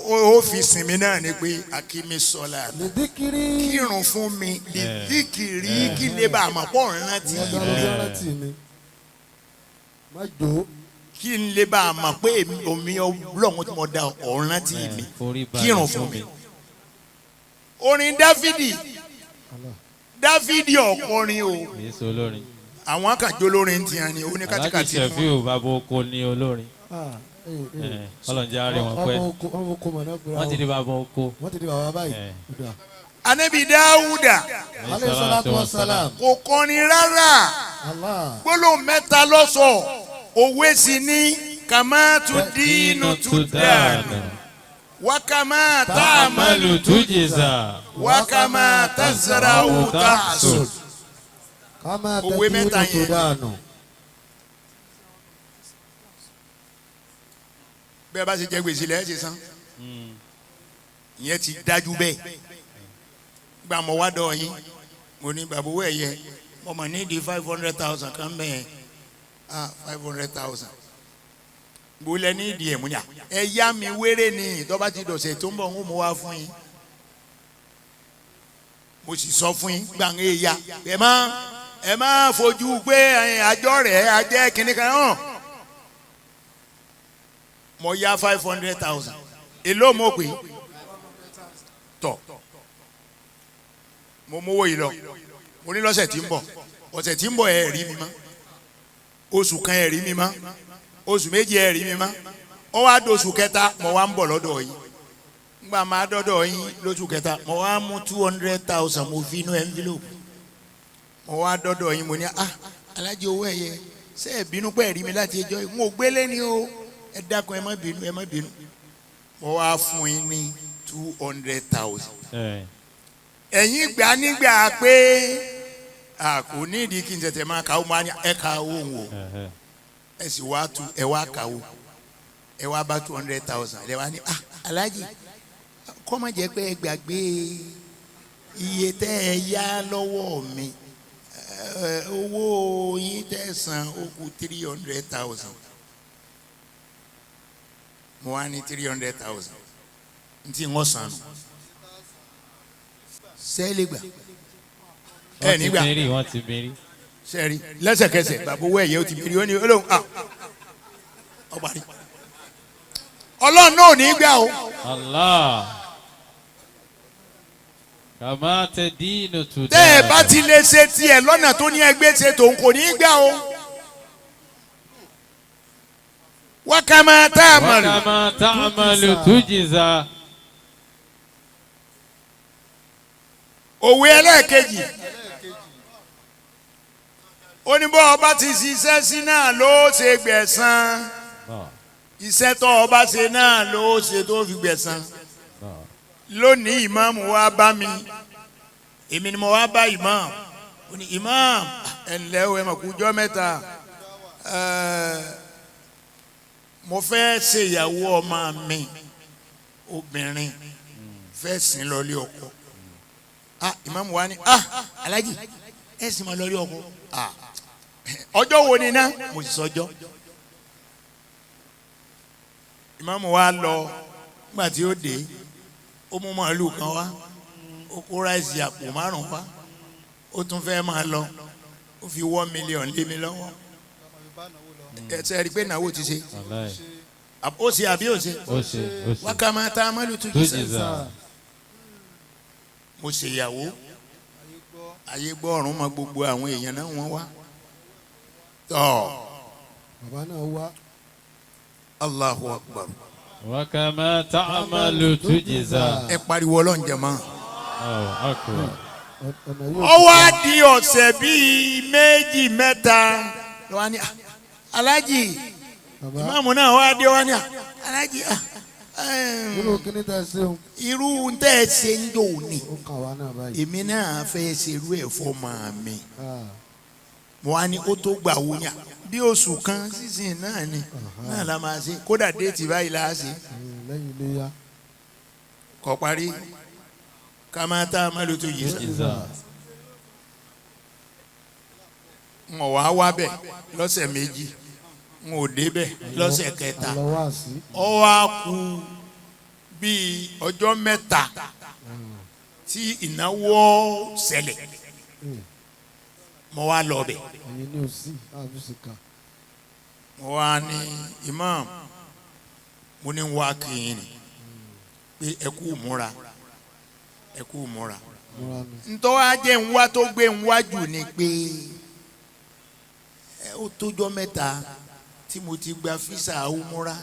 ó fi sìn mí náà ni pé akimi sọ̀láàtà. Lèdíkiri. Kírun fún mi, lìdíkìrí, kí lè bá a mọ̀ pọ̀ rántí Ìyẹn mi. gan ló rántí mi. Má jó. Kí n lè bá a mọ̀ pé omi Ọlọ́run tí mo da ọ̀ rántí mi, Forí balẹ̀ kírun fún mi. Orin Dáfídì, Dáfídì ọ̀kọrin o. Kìí ṣe olórin. Àwọn kan jó lórin tiẹ̀ ni Alhaji oníkàtìkàtì fún. Sefiu bàbá oko ni olórin. Ah, eh, eh. Ọlọ́njẹ́ àárẹ̀ wọn pẹ́. Ọmọ oko, ọmọ oko mọ̀ náà gbéra. Wọ́n ti di bàbá oko. Wọ́n ti di bàbá báyìí. Eh. Ó dáa. Anabi Dáúdà Alayhi salatu wa salam. kò kọrin rárá. Allah. Gbólóhùn mẹ́ta lọ́sọ̀, òwe sì ní kàmá tu dínú tu dànù wákàmá tá a mọ̀ Amalu tujiza. wákàmá tazara'u ta'sud. Ká máa Òwe tẹ́tí mẹ́ta inú tó yẹn. dànù. Bẹ́ẹ̀ bá ṣe jẹ gbèsè lẹ́yìn ṣe san, ìyẹn ti dájú bẹ́ẹ̀. Gba mọ̀ wá dọ̀ yín, mo ní bàbá owó ẹ̀yẹ, mo mọ̀ ní di 500,000 kan bẹ́ẹ̀. Ah, 500,000 gbolẹ̀ ní ìdí ẹ̀, mo ní à ẹ yá mi wéré ni, tó bá ti dọ̀sẹ̀ tó ń bọ̀ ń mú wá fún yín. Mo sì sọ fún yín gbàngé ya, ẹ má fojú pé ẹ, àjọ rẹ̀ ajẹ́ kínní kan hàn. Mo yá 500,000, èló mo pè tọ̀, mo mówó yìí lọ, mo ní lọ́sẹ̀ tí ń bọ̀, ọ̀sẹ̀ tí ń bọ̀ ẹ̀ rí mi mọ́, oṣù kan ẹ̀ rí mi mọ́, oṣù 2 ẹ̀ rí mi mọ́, ó wá dóṣù kẹta, mo wá ń bọ̀ lọ́dọ̀ yín. Ngbà máa dọ́dọ̀ yín lóṣù kẹta, mo wá mú 200,000, mo fi inú envelope, mo wá dọ́dọ̀ yín, mo ní, ah, alájí owó ẹ̀yẹ. Ṣé ẹ bínú pé ẹ rí mi láti ẹjọ́ yìí? N ò gbélé ni o, ẹ dákun, ẹ má bínú, ẹ má bínú. Mo wá fún yín ní 200,000. Ẹ̀yin gbà nígbà pé a kò ní ìdí kí n tètè máa kàwé, máa ní ẹ ka owó ń wò, ẹ sì wá tu, ẹ wá kàwé, ẹ wá bá 200,000. Ẹ wá ní, "Ah, aláàjì, kọ́ má jẹ́ pé ẹ gbàgbé iye tẹ́ ẹ yá lọ́wọ́ mi. Ẹ, owó yín tẹ́ san ó kù 300,000." Mo wá ní 300,000 ntí ń wọ́n san nù sẹ́ẹ̀lì gbà ẹ Wọ́n ti nígbà mérí, wọ́n ti mérí. Sẹ́ẹ̀rì lẹ́sẹ̀kẹsẹ̀ bàbá owó ẹ̀yẹ ó ti bèrè, ó ní olóhùn à ọba rí ọlọ́run náà ò ní gbà o. Allah. Kàmá tẹ díìnù tù. Tẹ́ ẹ bá ti lè ṣe tiẹ̀ lọ́nà tó ní ẹgbẹ́ ṣe tòun, kò ní gbà o. Wákàmá tá a mọ̀ lò. Wákàmá tá a mọ̀ lò tújìzá. Òwe ẹlẹ́ẹ̀kejì, ó ní bọ́ ọba ti ṣiṣẹ́ sí náà ló ṣe gbẹ̀san. Iṣẹ́ tó ọba ṣe náà ló ṣe tó fi gbẹ̀san. Lónìí, ìmáàmù wa bá mi, èmi ni mo wá bá ìmáàmù. Ó ní, "Ìmáàmù, ẹ ǹlẹ́ o, ẹ mọ̀ kú jọ́ mẹ́ta. Mo fẹ́ ṣe ìyàwó ọmọ mi obìnrin, fẹ́ sìn lọ lé ọkọ." Ah, ìmáàmù wa ní, "Ah, alájì, ẹ sì máa lọ lé ọkọ? Ah, ọjọ́ wo ni ná?" Mo sì sọjọ́. Ìmáàmù wa lọ. Nígbà tí ó dé, ó mú màálù kan wá, ó kó ráìsì àpò 5 wá. Ó tún fẹ́ máa lọ, ó fi 1 million lé mi lọ́wọ́. Ẹ ṣe rí i pé náwó ti ṣe. Wàláì. Ó ṣe àbí ó ṣe? Ó ṣe, ó ṣe. Wákàmá tá a má lù tún jù sẹ́. Tújìzá. Mo ṣèyàwó, ayé gbọ́, ọ̀run mọ, gbogbo àwọn èèyàn náà wọ́n wá tọ́. Bàbá náà wá. Allahu Akbar. Wákàmá tá a mọ̀ lò tújìzá. Ẹ pariwo Ọlọ́run, jàmá. Allahu Akbar. Ọ̀nà yóò. Ó wá di ọ̀sẹ̀ bíi 2 mẹ́ta lọ́wọ́ ní, "Ah, alájì." Bàbá. Ìmáàmù náà wá dé wá ní, "Ah, alájì, ah, Irú kíní tẹ ṣeun? Irú tẹ́ ẹ ṣe ń jò ní, Ó kàn wá náà báyìí. èmi náà fẹ́ ṣe irú ẹ̀ fọ́mọ mi." Ah, Mo wá ní, ó tó gbà wo ni? Bí oṣù kan sísìn náà ni náà la máa ṣe, kódà date báyìí la ṣe. Lẹ́yìn iléyá. Kọ́ parí ká máa tá a má lò tó yìí sá. Tújìzá. N ò wá wá bẹ̀ lọ́sẹ̀ 2, n ò dé bẹ̀ lọ́sẹ̀ kẹta. Àlọ́ wá sí. Ó wá kù bíi ọjọ́ 3 tí ìnáwó ṣẹlẹ̀, mo wá lọ bẹ̀. Ẹ̀yin ní òsì àbísíkà. Mo wá ní, "Imam," mo ní, wá kìíní ni pé ẹ kú múra, ẹ kú múra. Múra ni. Ntọ́ wa jẹ́ ń wá tó gbé ń wá jù ni pé ẹ ó tójọ́ mẹ́ta tí mo ti gba visa umura,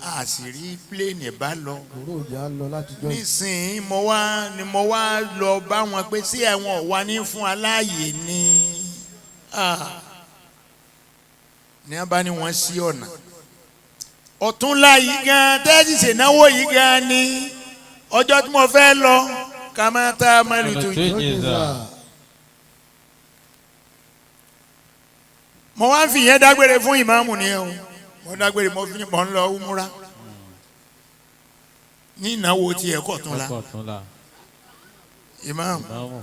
a sì rí plane bá lọ. Òró òjá lọ látijọ́ yìí. Nísìnyí mo wá ni mo wá lọ bá wọn pé sí ẹ̀wọ̀n wa ní fún aláàyè ni. Ah. Ní a bá ní wọ́n sí ọ̀nà ọ̀túnla yìí gan tẹ́sí ṣènáwó yìí gan ni ọjọ́ tí mo fẹ́ lọ ká má tá a má lù tó yìí. Tújìzá. Mo wá ń fi yẹn dágbére fún ìmáàmù ni ẹ o. Mo dágbére, mo fi mọ̀ ń lọ umura ní ìnáwó tiẹ̀ kọ̀ tún la. Ọkọ̀ tún la. Ìmáàmù. Ìmáàmù.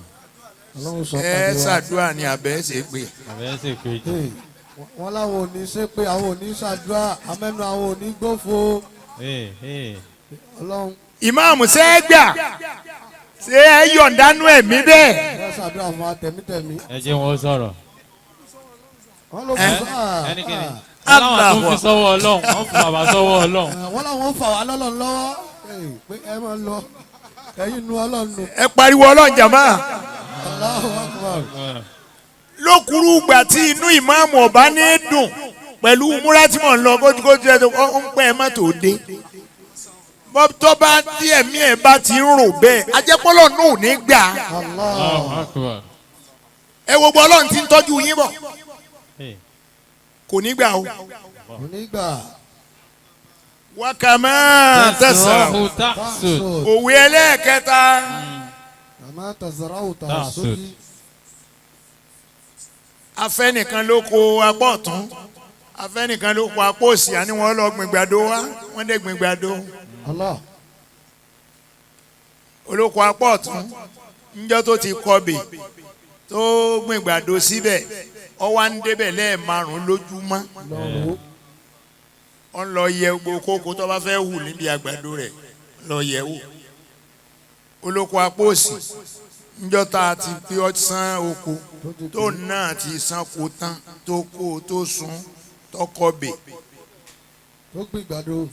Ọlọ́run sọ Ẹ pàdé wa. ṣàdúrà ní abẹ́ ṣe pé. Àbẹ́ sì kejì. Hey, wọ́n láwọn ò ní ṣépè, àwọn ò ní ṣàdúrà, amẹ́nu àwọn ò ní gbófo. Ee ee. Ọlọ́run. Ìmáàmù, ṣe é gbà? Ṣé ẹ yọ̀ǹdánú ẹ̀mí bẹ́ẹ̀? Wọ́n ṣàdúrà fún wa tẹ̀mítẹ̀mí. Ẹ jẹ́ wọn ó sọ̀rọ̀. Wọ́n ló Ẹ? fún ah, Ẹni kìíní. ah. Wọ́n láwọn tó fi sọ́wọ́ Ọlọ́run, wọ́n fún bàbá sọ́wọ́ Ọlọ́run. Wọ́n láwọn fà wá lọ́lọ́run lọ́wọ́. Hey, pé ẹ máa lọ, ẹ̀yin nu Ọlọ́run nù. Ẹ pariwo Ọlọ́run, jàmá. Allahu Akbar. Lókùrú ìgbà tí inú ìmáàmù ọba ní dùn pẹ̀lú múra tí mò ń lọ kójúkójú ẹ̀ tó ń pẹ́ ẹ má tó dé tó bá tí ẹ̀mí ẹ̀ bá ti ń rò bẹ́ẹ̀, ajẹ́pọ́lọ́ náà ò ní gbà. Allah. Allahu Akbar. Ẹ wo gbọ́, Ọlọ́run ti ń tọ́jú yín bọ̀. Ee. Kò ní gbà o. Onígbà. Wákàmá tẹsán. تزرع تحصد. Òwe ẹlẹ́ẹ̀kẹta. Kàmá tazara'u Tahsud. tahsudi. Afẹ́nìkan ló kó apá ọ̀tún, afẹ́nìkan ló kó apá òsì, àní wọ́n lọ gbìn gbàdo wá, wọ́n dé gbìn gbàdo. Allah. Olóko apá ọ̀tún níjọ́ tó ti kọbè tó gbìn gbàdo síbẹ̀, ó wá ń débẹ̀ lẹ́ẹ̀márùn lójúmọ́. Lọ́rùn. Ó ń lọ yẹ gbogbo kókó tó bá fẹ́ hù níbi àgbàdo rẹ̀, lọ yẹ̀ wò. Olóko apá òsì níjọ́ tá a ti fi ọ́ sán oko Tó ti tó náà ti sán ko tán, tó kó tó sun tó kọbè, tó gbìn gbàdo.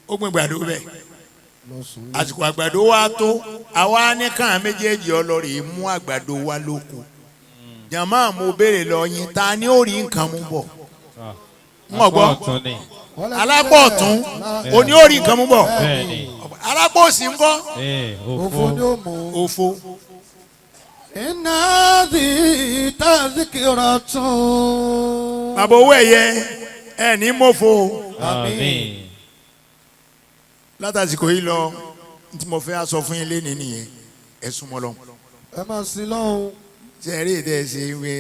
Ó gbìn gbàdo bẹ́ẹ̀. Lọ sùn. Àsìkò àgbàdo wa tó, àwa ní kàn méjèèjì ọlọ́rìí mú àgbàdo wa lóko. Jàmáà, mo béèrè lọ yín, ta ni ó rí nǹkan mú bọ̀? Ń ọ̀gbọ́. Apá ọ̀tún ni. Alápọ̀ ọ̀tún òní ó rí nǹkan mú bọ̀. Bẹ́ẹ̀ ni. Alápọ̀ òsì ńkọ́? Ee, Òfo òfo. ni ó mú. Òfo. Inna dhi tadhkiratun. Bàbá owó ẹ̀yẹ, ẹ̀ ní mọ́fo. Àmín. Látàsìkò yìí lọ, tí mo fẹ́ sọ fún yín lénìí nìyẹn, ẹ súnmọ́ lọ. Ẹ máa sin lọ́hùn. Sẹ́rí ìdẹ́ ṣe wí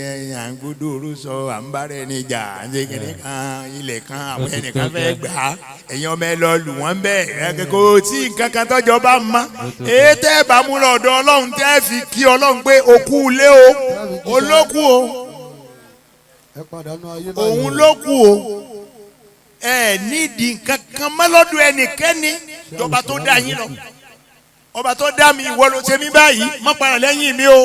à ń gbódò orú sọ, à ń bára ẹni jà, à ń ṣe kìnìún kan, ilẹ̀ kan, àwọn ẹnìkan fẹ́ gbà á, ẹ̀yin ọmọ ẹ lọ lù wọ́n bẹ́ẹ̀, kò tí nǹkan kan tọ́jọ́ bá mọ́ èyí tẹ́ ẹ bá mú lọ ọ̀dọ̀ Ọlọ́run, tẹ́ ẹ fi kí Ọlọ́run pé òkú ilé o, olókù o. Ẹ pàdánù ayé báyìí. Òun ló kù o. Ẹ nídìí nǹkan kan mọ́ lọ́dọ̀ ẹnikẹ́ni jọba tó dá yín lọ. Ọba tó dá mi, ìwọ ló ṣe mí báyìí, má padà lẹ́yìn mi o.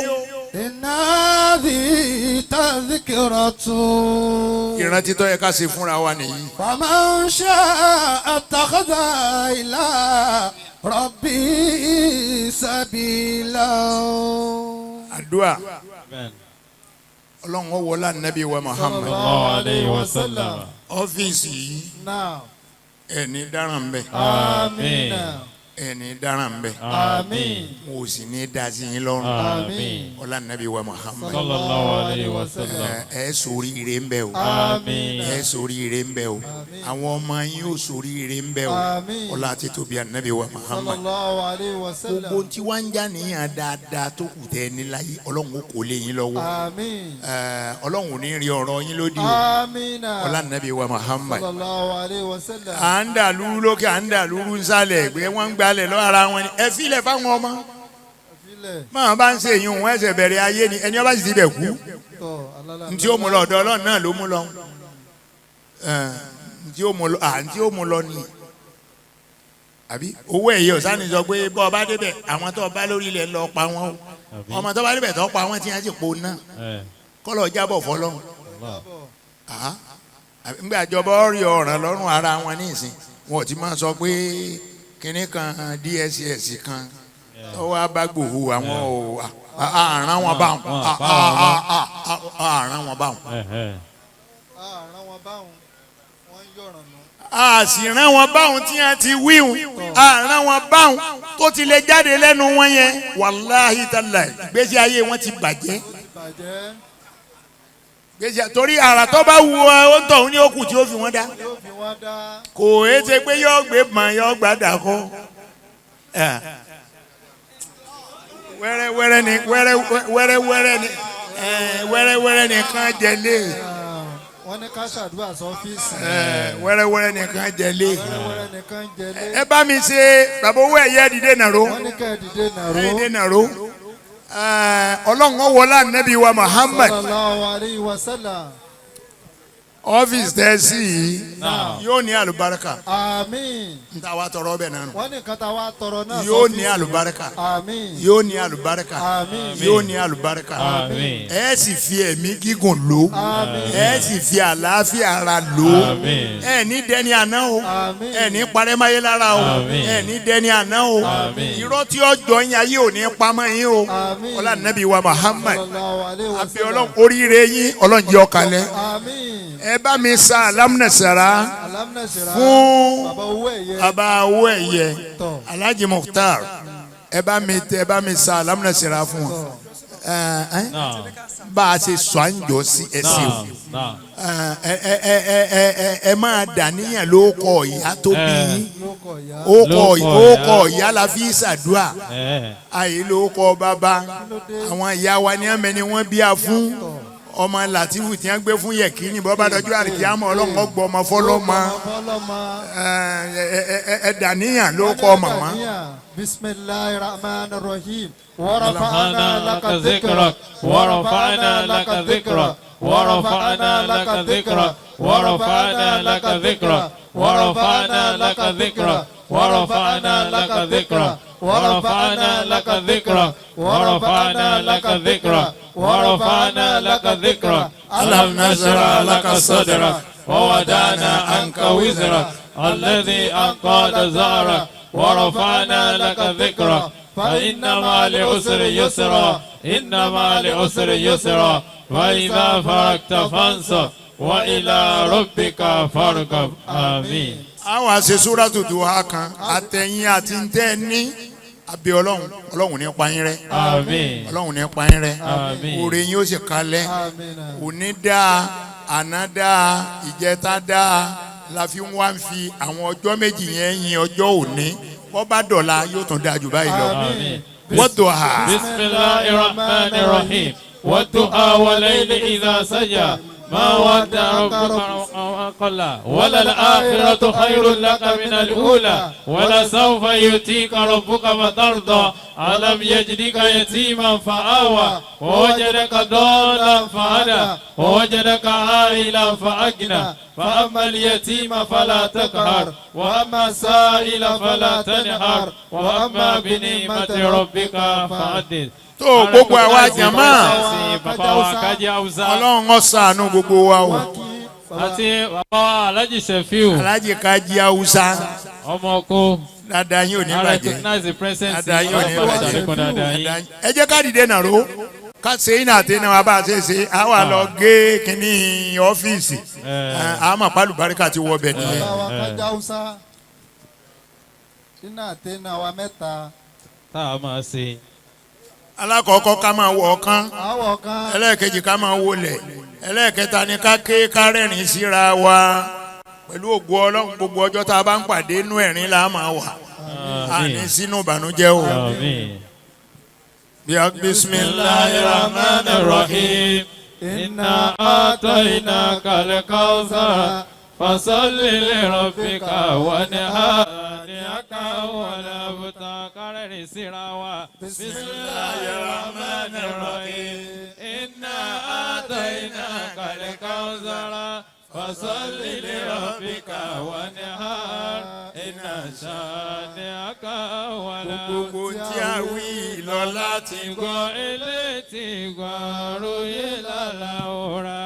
Inna dhi tadhkiratun. Ìrántí tó yẹ ká ṣe fúnra wa nìyí. Faman sha'a ittakhadha ila rabbi sabila. Àdúrà. Amen. Ọlọ́run ó wọlá nàbí wa Muhammad. Sallallahu alayhi wa sallam. Ọ́fíìsì yìí, Naam. ẹni dáràn bẹ. Àmín. Ẹni dáràn bẹ. Àmín. Mo sì ní dasi yín lọ́rùn. Àmín. Ọlá nàbí wa Muhammad. Sallallahu alayhi wa sallam. Ẹ ṣoríire ń bẹ o. Àmín. Ẹ ṣoríire ń bẹ o. Àwọn ọmọ yín ó ṣoríire ń bẹ o. Àmín. Ọlá títóbi ànábì wa Muhammad. Sallallahu alayhi wa sallam. Gbogbo tí wọ́n ń já níyàn dáadáa tó kù tẹ́ ní láyé, Ọlọ́run ó kò lé yín lọ́wọ́. Àmín. Ọlọ́run ò ní rí ọ̀rọ̀ yín lódì o. Àmín. Ọlá nàbí wa Muhammad. Sallallahu alayhi wa sallam. À ń dà lúrú lókè, à ń dà lúrú nsàlẹ̀, pé wọ́n ń gbalẹ̀ lọ́wọ́ ara wọn ni. Ẹ filẹ̀ fáwọn ọmọ. Filẹ̀. Máa bá ń ṣe èyí, òun ẹsẹ̀ bẹ̀rẹ̀ ayé ni. Ẹni ọba sì ti bẹ̀ kú, Tọ́ alálà. ntí ó mú lọ ọ̀dọ̀ Ọlọ́run náà ló mú lọ. Ntí ó mú lọ, ntí ó mú lọ ni. Àbí owó ẹ̀yẹ ọ̀sán sọ pé bọ́ ọba débẹ̀, àwọn tó bá lórí ilẹ̀ lọ pa wọ́n o. Àbí? Ọmọ tó bá débẹ̀ tó pa wọ́n tí wọ́n sì po náà, kọ́lọ̀ jábọ̀ fọlọ́run. Allah. Ńgbà ìjọba rí ọ̀ràn lọ́rùn ara wọn ní ìsìn, wọn ò ti máa sọ pé kinní kan DSS kan tó wá bá gbòho àwọn ò àrán wọn báwọn, àrán wọn báwọn. Àrán wọn báwọn, wọ́n ń yọ̀ràn nù. A sì rán wọn báwọn tí wọn ti wíhun, àrán wọn báwọn tó ti lè jáde lẹ́nu wọn yẹn, wàláhì tàlà, ìgbésí ayé wọn ti bàjẹ́. Ó ti bàjẹ́. Gbèsè torí àrà tó bá wù ọ, ó ń tọ̀ ní òkú tí ó fi wọ́n dá. Yóò fi wọ́n dá. Kò é ṣe pé yóò gbé mọ̀, yóò gbàdà kọ́. Wẹ́rẹ́ wẹ́rẹ́ ni, wẹ́rẹ́ wẹ́rẹ́ wẹ́rẹ́ ni, wẹ́rẹ́ wẹ́rẹ́ ni kàn jẹ lé. Wọ́n ní ká ṣàdúrà sọ́fíìsì. Wẹ́rẹ́ wẹ́rẹ́ ni kàn jẹ lé. Wẹ́rẹ́ wẹ́rẹ́ nìkan jẹ lé. Ẹ bá mi ṣe bàbá owó ẹ̀yẹ, dìde nàró. Wọ́n ní ká ẹ dìde nàró. Dìde nàró. Ọlọ́run ó wọlá nàbí wa Muhammad. Sallallahu alayhi wa sallam. Ọ́fíìsì tẹ́ sí yìí yóò ní àlùbáríkà. Àmín. N ta wa tọrọ bẹ́ẹ̀ nánu. Wọ́n ní nǹkan tá a wá tọrọ náà Yóò sọ́fíìsì. ní àlùbáríkà. Àmín. Yóò ní àlùbáríkà. Àmín. Yóò ní àlùbáríkà. Àmín. Ẹ sì fi ẹ̀mí gígùn lò. Àmín. Ẹ sì fi àlàáfíà ara lò. Àmín. Ẹ ní dẹni àná o. Àmín. Ẹ ní parẹ́máyé lára o. Àmín. Ẹ ní dẹni àná o. Àmín. Irọ́ tí ó jọ yín, ayé ò ní pamọ́ yín o. Àmín. Ọlá nàbí wa Muhammad. Sallallahu alayhi wa Àbí sallam. Ọlọ́run, oríire yín, Ọlọ́run jẹ́ ó kalẹ̀. Àmín. Ẹ bá mi sa alámúnẹ̀sára Alámúnẹ̀sẹ̀rá. fún Bàbá owó ẹ̀yẹ. bàbá owó ẹ̀yẹ. Tọ̀. Alhaji Mukhtar, ẹ bá mi tẹ, ẹ bá mi sa alámúnẹ̀sára fún wọn. Ẹ, ẹ, Naam. bá a ṣe sọ à ń jọ sí ẹsẹ̀ o. Naam. Naam. Ẹ ẹ ẹ ẹ ẹ ẹ máa dàníyàn ló kọ ìyá tó bí yín. Lóko ìyá. Ó kọ Ló kọ ó kọ ìyá. ìyá la fi ṣàdúrà, àyè ló kọ bàbá. Àwọn ìyá wa ní ẹmẹ ni wọ́n bí a fún ọmọ Làtífù tí wọ́n gbé fún Yẹ̀kínì bọ́bá dọjú àríkíámọ̀ ọlọ́run ọgbọ́ ọmọ fọlọ́mọ. Fọlọ́mọ. Ẹ ẹ ẹ dàníyàn ló kọ màmá. Bisimilahi rahman rahim. ورفعنا لك ذكرك ورفعنا لك ذكرك ورفعنا لك ذكرك ورفعنا لك ذكرك ورفعنا لك ذكرك ورفعنا لك ذكرك ورفعنا لك ذكرك ورفعنا لك ذكرك ورفعنا لك ذكرك. ألم نشرح لك صدرك ووضعنا عنك وزرك الذي أنقض ظهرك ورفعنا لك ذكرك، فإن مع العسر يسرا، إن مع العسر يسرا، فإذا فرغت فانصب وإلى ربك فارغب. آمين. Àwọn àṣẹ súrátù Duha kan àtẹ̀yìn àti ntẹ́ ní àbí ọlọ́run, ọlọ́run ní pa yín rẹ́. آمين. Ọlọ́run ní pa yín rẹ́. آمين. Oore yín ó sì kalẹ̀. Amina. Òní dáa, àná dáa, ìjẹta dáa, la fi ń wá ń fi àwọn ọjọ́ 2 yẹn yin ọjọ́ òní. Bọ́ bá dọ̀la yóò tún dáa jù báyìí lọ. آمين. Wọ́n tó ha. بسم الله الرحمن الرحيم. والضحى والليل إذا سجى، ما ودع ربك وما قلى، وللآخرة خير لك من الأولى، ولسوف يؤتيك ربك فترضى، ألم يجدك يتيما فآوى، ووجدك ضالا فهدى، ووجدك عائلا فأغنى، فأما اليتيم فلا تقهر، وأما السائل فلا تنهر، وأما بنعمة ربك فحدث. Tó gbogbo àwa jàmá, Bàbá wa Kájí Hausa ọlọ́run ó ṣàánú gbogbo wa o. Wọ́n kí bàbá àti bàbá wa Alhaji Sefiu Alhaji Kájí Hausa, ọmọ oko. dáadáa yín ò ní I bàjẹ́. recognize the presence. Dáadáa yín ò ní Ọlọ́run bàjẹ́. ṣàlékún dáadáa yín. Ẹ jẹ́ ká dìde nàró ká ṣe iná àti iná wa bá a ṣe ṣe a wà lọ gé kínní ọ́fíìsì àmọ́ pálùbáríkà ti wọ bẹ̀ nìyẹn. Bàbá wa Kájí Hausa. Iná àtẹnà wa mẹ́ta. Tá a máa ṣe. Alákọ̀ọ́kọ́, ká máa wọ̀ ọ̀kan. Àwọ̀ kan. Ẹlẹ́ẹ̀kejì, ká máa wọlẹ̀. Ẹlẹ́ẹ̀kẹta ni ká ké ká rẹ́rìn síra wa. Pẹ̀lú ògo ọlọ́run, gbogbo ọjọ́ tá a bá ń pàdé, inú ẹ̀rín la máa wà, àní sínú ìbànújẹ́ o. آمين. Bí a bisimilahi الرحمن الرحيم. إنا أعطيناك الكوثر، فصل لربك وانحر، شانئك هو الأبتر. Kárẹ̀rìn síra wa. بسم الله الرحمن الرحيم. إنا أعطيناك الكوثر، فصل لربك وانحر، إن شانئك هو Gbogbo tí a wí lọ láti gbọ́ elétí gbọ́ ròyìn lálàóra.